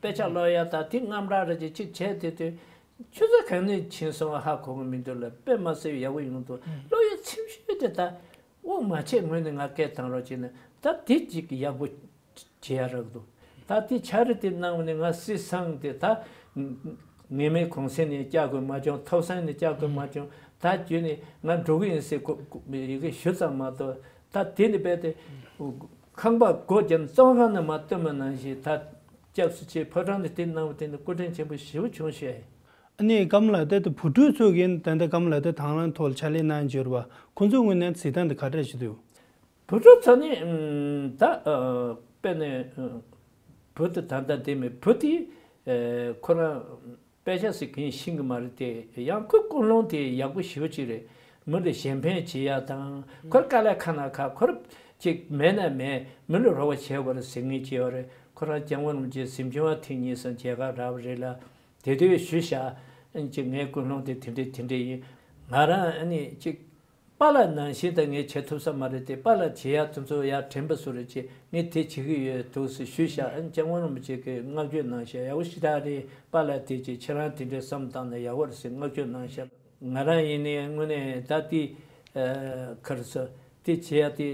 དཔེ་ཆ་ཀློག་ཡ་ད་དེ་རྔམ་ར་རེ་ཅིག་ཅིག་བྱས་དེ་དུས་ཆུ་ཚོད་གང་ནས་ཕྱིན་སོང་ཧ་གོ་གི་མི་འདུག་ལ། དཔེ་མ་སྲིད་ཡག་པོ་ཡོང་འདུག། བློ་ཡིད་ཚིམ་ཤོས་དེ་ད་དབུགས་མ་ཆད་སྔོན་ནས་ང་སྐད་བཏང་རོགས་བྱས་ན་ད་དེ་ཅིག་ཡག་པོ་བྱེད་ཡ་རག་འདུག། ད་དེ་ཕྱག་རེ་དེ་གནང་བ་ནས་ང་སྲིད་སང་དེ་ད་ངེས་མེད་གུང་སེང་ནས་བཅར་དགོས་མ་བྱུང་། ཐོག་སེང་ནས་བཅར་དགོས་མ་བྱུང་། ད་བརྒྱུད་ནས་ང་འགྲོ་གི་ཡིན་ཟེར་གོ་གོ་ཡི་གེ་ཞུ་ཙམ་མ་གཏོགས། ད་དེ་ནས་རྦད་དེ་ཁང་པ་སྒོ་བརྒྱབ་ནས་བཙོན་ཁང་ནས་མར་བཏོན་པ་ནང་བཞིན། ད་སྐྱབས་སུ་མཆི། ཕོ་བྲང་ནས་དེ་གནང་བ་དེ་ནི་སྐུ་དྲིན་ཆེན་པོ་ཞེ་པོ་བྱུང་ཤག། ཨ་ནི་ཀམ་ལགས་ད་ལྟ་བུ་ཕྲུག་ཚོ་གིས་ད་ལྟ་ཀམ་ལགས་ད་དང་བླངས་ཐོག་ལ་ཕྱག་ལས་གནང་བྱས་པ། ཁོང་ཚོའི་ངོས་ནས་གཟིགས་སྟངས་དེ་ག་འདྲ་ཞིག་འདུག། བུ་ཕྲུག་ཚོ་ནི་ཨམ་ད་ཨ་དཔེར་ན་ཨ་བུ་དེ་ད་ལྟ་དེ་མེད། བུ་དེ་ཨ་ཁོ་རང་དཔེ་ཆ་ཟིག་གིན་ཤེས་གི་མ་རེད་དེ། ཡང་ཁོའི་ཀུན་སློང་དེ་ཡག་པོ་ཞེ་པོ་ཅིག་རེད། མི་ལ་གཞན་ཕན་བྱེད་ཡ་དང་། ཁོར་དཀའ་ལས་ཁག་ན་ཁག། ཁོར་ཅིག་མེད་ན་མེད། མི་ལ་རོགས་པ་བྱེད་དགོས་རེད་ཟེར་མཁན་ཅིག་ཡོད་རེད། ཁོ་རང་སྐྱབས་མགོན་རིན་པོ་ཆེ་གཟིམ་ཆུང་བ་ཐེངས་གཉིས་སམ་མཇལ་ཁ་རག་པ་རེད་ལ། དེ་དུས་ཞུས་ཤག། ཨ་ནི་ཅིག་ངའི་ཀུན་སློང་དེ་དེ་འདྲས་དེ་འདྲས་ཡིན། ང་རང་ཨ་ནི་ཅིག་པཱ་ལགས་ནང་བཞིན་ད་ངས་བྱེད་ཐུབ་ས་མ་རེད་དེ། པཱ་ལགས་བྱེད་ཡག་དེ་ཚོ་ཡར་དྲན་པ་བཟོ་རེད་ཅེས་ངས་དེ་བྱེད་ཀྱི་ཡོད་འདུག་ཟེར་ཞུས་ཤག། ཨ་ནི་སྐྱབས་མགོན་རིན་པོ་ཆེ་གིས་བསྔགས་བརྗོད་གནང་ཤག། ཡག་པོ་ཞེ་དྲག་རེད། པཱ་ལགས་དེ་ཅིག་ཁྱེད་རང་དེ་འདྲས་བསམ་བཏང་ན་ཡག་པོ་རེད་ཟེར་བསྔགས་བརྗོད་གནང་ཤག། ང་རང་ཡིན་ནའི་དངོས་གནས་ད་དེ་ཨ་ག་རེ་ཟེར། དེ་བྱེད་ཡག་དེ་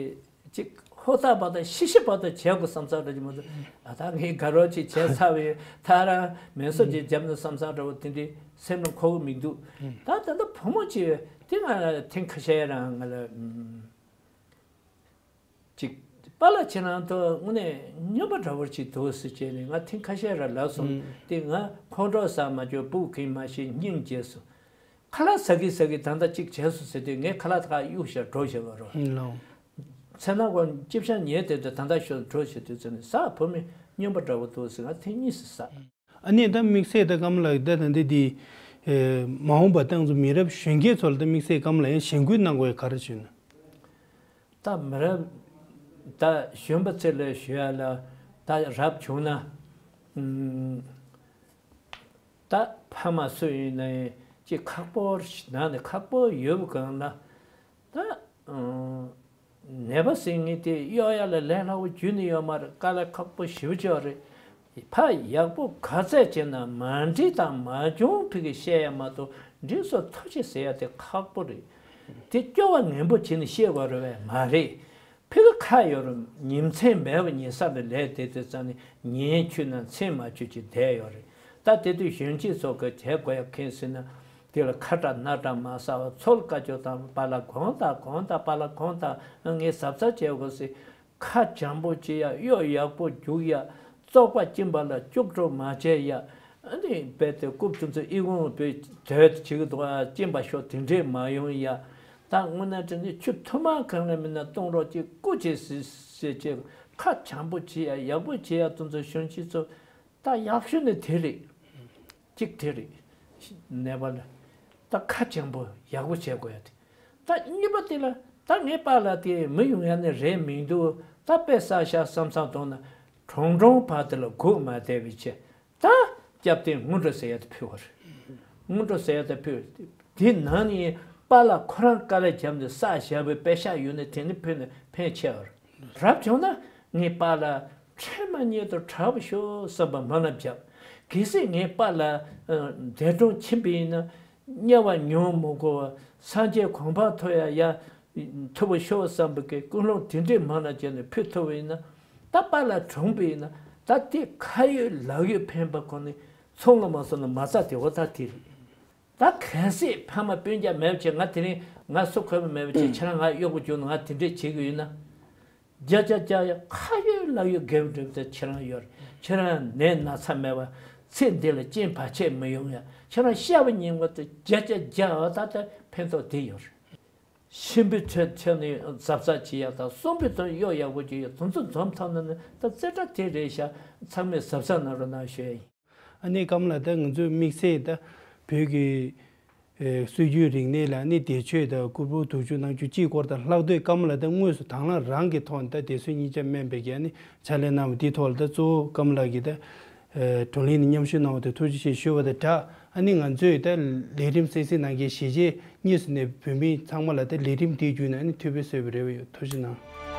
ཅིག་ཧོར་ཐག་བར་དང་ཤི་ཤི་བར་དང་བྱེད་དགོས་བསམ་བསམ་འདྲ་ཅིག་མ་གཏོགས། ཨ་ད་ངས་དགའ་རོགས་ཅིག་བྱས་ཚར་བས་ད་རང་མེ་སོར་ཅིག་བརྒྱབ་ན་བསམ་བསམ་འདྲ་བོ་དེ་འདྲའི་སེམས་ལ་འཁོར་གི་མི་འདུག། ད་ད་ལྟ་བུ་མོ་ཅིག་དེ་ང་ཐེངས་ཁ་ཤས་རང་ང་ལ་ཨམ་ཅིག་པཱ་ལགས་ཁྱེད་རང་ཐོག་དངོས་གནས་སྨྱོན་པ་འདྲ་བོ་ཅིག་འདུག་ཟེར་བྱས་ནས་ང་ཐེངས་ཁ་ཤས་རང་ལབ་སོང་། དེ་ང་ཁོང་ཁྲོ་ཟ་མ་བཅུག། སྤུ་གུ་གིན་མ་ཤེས། སྙིང་རྗེ་སོང་། ཁ་ལག་ཟ་གི་ཟ་གི་ད་ལྟ་གཅིག་བྱས་སོང་ཟེར་དུས་ངས་ཁ་ལག་ད་ག་གཡུག་བཞག་འགྲོ་བཞག་པ་རོ། ལོ། མཚན་ནག་པ་ལྕེབ་ཤ་ཉལ་བསྡད་དུས་ད་ལྟ་ཤོག་འགྲོ་བྱེད་དུས་ཚོད་ནས་ཟ། བུ་མོ་སྨྱོན་པ་འདྲ་བོ་འདུག་ཟེར། ང་ཐེངས་གཉིས་སུ་ཟ། ཨ་ནི་ད་དམིགས་བསལ་ད་ཀམ་ལགས་ད་ད་འདི་འདི་ཨེ་མ་འོངས་པ་ཏང་ཙུའུ་མི་རབས་གཞོན་སྐྱེས་ཚོ་ལ་ད་དམིགས་བསལ་ཀམ་ལགས་ཡང་གཞེན་སྐུལ་གནང་དགོས་ཡ་ག་རེ་བྱུང་ན། ད་མི་རབས་ད་གཞོན་པ་ཚོ་ལ་ཞུ་ཡ་ལ་ད་རབ་བྱུང་ན་ཨུམ། ད་ཕ་མ་སུ་ཡིན་ན་ཡང་ཅིག་ཁག་པོ་ནང་ནས་ཁག་པོ་ཡོད་པའི་སྒང་ལ་ད་ཨང་ནད་པ་ཟེར་མཁན་དེ་གཡོག་ཡ་ལ་ལས་སླ་བོ་རྒྱུན་ནས་ཡོད་མ་རེད། དཀའ་ལས་ཁག་པོ་ཞེ་པོ་ཅིག་ཡོད་རེད། ཕ་ཡག་པོ་ག་ཚད་བྱས་ན་མ་འགྲིག་དང་མ་བྱུང་ཕ་གིར་བཤད་ཡ་མ་གཏོགས་འགྲིག་སོང་ཐུགས་རྗེ་ཟེར་ཡ་དེ་ཁག་པོ་རེད། དེ་སྐྱོ་བ་ངན་པོ་བྱས་ནས་བཤད་དགོས་རེད་པས་མ་རེད། ཕ་གི་ཁ་ཡོད་རུང་ཉིན་མཚན་མེད་པར་ཉལ་ས་ལ་ལས་དེ་དུས་ཙམ་ནས་ཉལ་འཁྱུད་ན་མཚན་མ་འཁྱུད་ཅིག་བསྡད་ཡོད་རེད། ད་དེ་དུས་གཞོན་སྐྱེས་ཚོ་གི་བྱེད་དགོས་ཡ་གང་ཟེར་ན། དེ་ལ་ཁ་གྲག་སྣ་གྲག་མ་ཟ་བར་ཚུར་བཀའ་བཀྱོན་དང་། པཱ་ལགས་དགོངས་དག་དགོངས་དག། པཱ་ལགས་དགོངས་དག། ངས་གཟབ་གཟབ་བྱེད་དགོས་ཟེར། ཁ་བྱང་པོ་བྱེད་ཡ། གཡོག་ཡག་པོ་རྒྱུག་ཡ། བཙོག་པ་སྐྱིན་པ་ལ་སྐྱུག་བྲོ་མ་བྱེད་ཡ། ཨ་ནི་རྦད་དེ་རྐུབ་དེ་ཚོ་ཨི་ཁུང་བུད་དོད་བྱེད་ཀྱི་འདུག་ཨ། སྐྱིན་པ་ཤོར་དེ་འདྲས་མ་ཡོང་ཡ། ད་དངོས་གནས་དྲང་གནས་ཆུ་ཐུར་མ་གང་ལ་མིན་ན་བཏུང་རོགས་གྱིས། རྐུ་བྱེད་ཟེར་ཟེར་བྱས། ཁ་བྱང་པོ་བྱེད་ཡ། ཡག་པོ་བྱེད་ཡ། དེ་ཚོ་གཞོན་སྐྱེས་ཚོ་ད་ཡག་ཤོས་ནི་དེ་རེད། གཅིག་དེ་རེད། ནད་པ་ལ་ད་ཁ་བྱང་པོ་ཡག་པོ་བྱེད་དགོས་ཡ་དེ། ད་གཉིས་པ་དེ་ལ་ད་ངའི་པཱ་ལགས་དེ་མི་ཡོང་ཡ་ནི་རེད་མི་འདུག། ད་དཔེ་བསགས་ཤག་བསམ་བསམ་གཏོང་ན་གྲོང་གྲོང་བར་དེ་ལ་སྒུག་མ་བསྡད་པའི་ཆེད། ད་སྐྱབས་རྟེན་དངུལ་འགྲོ་ཟེར་ཡ་དེ་ཕུལ་བ་རེད། དངུལ་འགྲོ་ཟེར་ཡ་དེ་ཕུལ། དེ་ནང་ནས་པཱ་ལགས་ཁོ་རང་དཀའ་ལས་བརྒྱབ་ནས་བསགས་བཞག་པའི་པད་ཤག་ཡོད་ན་དེ་ནི་ཕུལ་ན་ཕན་ཆེ་བ་རེད། རབ་བྱུང་ན་ངའི་པཱ་ལགས་འཕྲལ་མ་ཉིད་དུ་དྲག་པོ་ཤོག་བསམ་པ་སྨོན་ལམ་བརྒྱབ། གལ་སྲིད་ངའི་པཱ་ལགས་འདས་གྲོངས་ཕྱིན་པ་ཡིན་ན། དམྱལ་བ་མྱོང་མི་དགོས་པ། སངས་རྒྱས་གོ་འཕང་ཐོབ་ཡ་ཡ་མཐུ་བོ་ཤོར་བསམ་པའི་གི་ཀུན་སློང་དེ་འདྲས་མ་ལ་བྱས་ནས་ཕུལ་ཐུབ་པ་ཡིན་ན། ད་པཱ་ལགས་གྲོངས་པ་ཡིན་ན། ད་དེ་ཁ་ཡོད་ལག་ཡོད་ཕན་པ་ཁོ་ནི་ཚོང་ལ་མ་སོང་ན་མ་རྩ་དེ་འོ་ད་དེ་རེད། ད་གལ་སྲིད་ཕ་མ་སྤུན་ཀྱག་མེད་པ་བྱས། ང་དེ་རིང་ང་སུ་གོ་བ་མེད་པ་བྱས། ཁྱེད་རང་ང་གཡོག་པོ་བྱུང་ན་ང་དེ་འདྲས་བྱེད་ཀྱི་ཡོད་ན། བརྒྱ་ཆ་བརྒྱ་ཡ་ཁ་ཡོད་ལག་ཡོད་དགེ་བ་འདྲ་བོ་དེ་ཁྱེད་རང་ཡོད་རེད། ཁྱེད་རང་ནད་ན་ཚ་མེད་པ། ཚེ་འདི་ལ་རྐྱེན་བར་ཆད་མི་ཡོང་ཡ། ཁྱེད་རང་ཤ་བ་ཉིན་མོ་དེ་བརྒྱ་ཆ་བརྒྱ་འོ་ད་ལྟ་ཕན་ཐོགས་དེ་ཡོད་རེད། གཤིན་པོའི་ཚེ་ཚེ་ནི་གཟབ་གཟབ་བྱེད་ཡ་དང་། གསོན་པོའི་དོན་གཡོག་ཡག་པོ་བྱེད་ཡ་དེ་ཚོ་འཛོམས་ཐོག་ན་ནི་ད་རྩེ་གྲ་དེ་རེད་ཤག་ཚང་མས་གཟབ་གཟབ་གནང་རོགས་གནང་ཞུ་ཡ་ཡིན། ཨ་ནི་ཀརྨ་ལགས། ད་ང་ཚོས་དམིགས་བསལ་ད་བོད་ཀྱི་ཨེ་སྲོལ་རྒྱུན་རིག་གནས་ལ་ནི་བདེ་མཆོག་དང་སྐུ་ཕྲེང་དྲུག་ཅུ་རྣམ་བཅུ་གཅིག་སྐོར་དང་ལྷག་དོན་ཀརྨ་ལགས་ད་དངོས་སུ་དང་བླངས་རང་གི་ཐོག་ནས་ད་བདེ་སྲུང་སྙིང་རྗེ་སྨན་པའི་གི་ཨ་ནི་ཕྱག་ལས་གནང་བ་འདིའི་ཐོག་ལ། ད་གཙོ་བོ་ཀརྨ་ལགས་ཀྱིས་ད་ཨེ་བགྲོ་གླེང་ནས་མཉམ་ཞུགས་གནང་བ་དེ་ཐུགས་རྗེ་ཆེ་ཞུ་བ་དང་སྦྲགས། ཨ་ནི་ང་ཚོས་ད་ལས་རིམ་གསན་གཟིགས་གནང་མཁན་གཞིས་བྱེས་གཉིས་སུ་གནས་པའི་བོད་མི་ཚང་མ་ལ་ད་ལས་རིམ་འདིའི་བརྒྱུད་ནས་ཨ་ནི་ཐུགས་ཕན་གསོས་པའི་རེ་བ་ཡོད། ཐུགས་རྗེ་གནང་།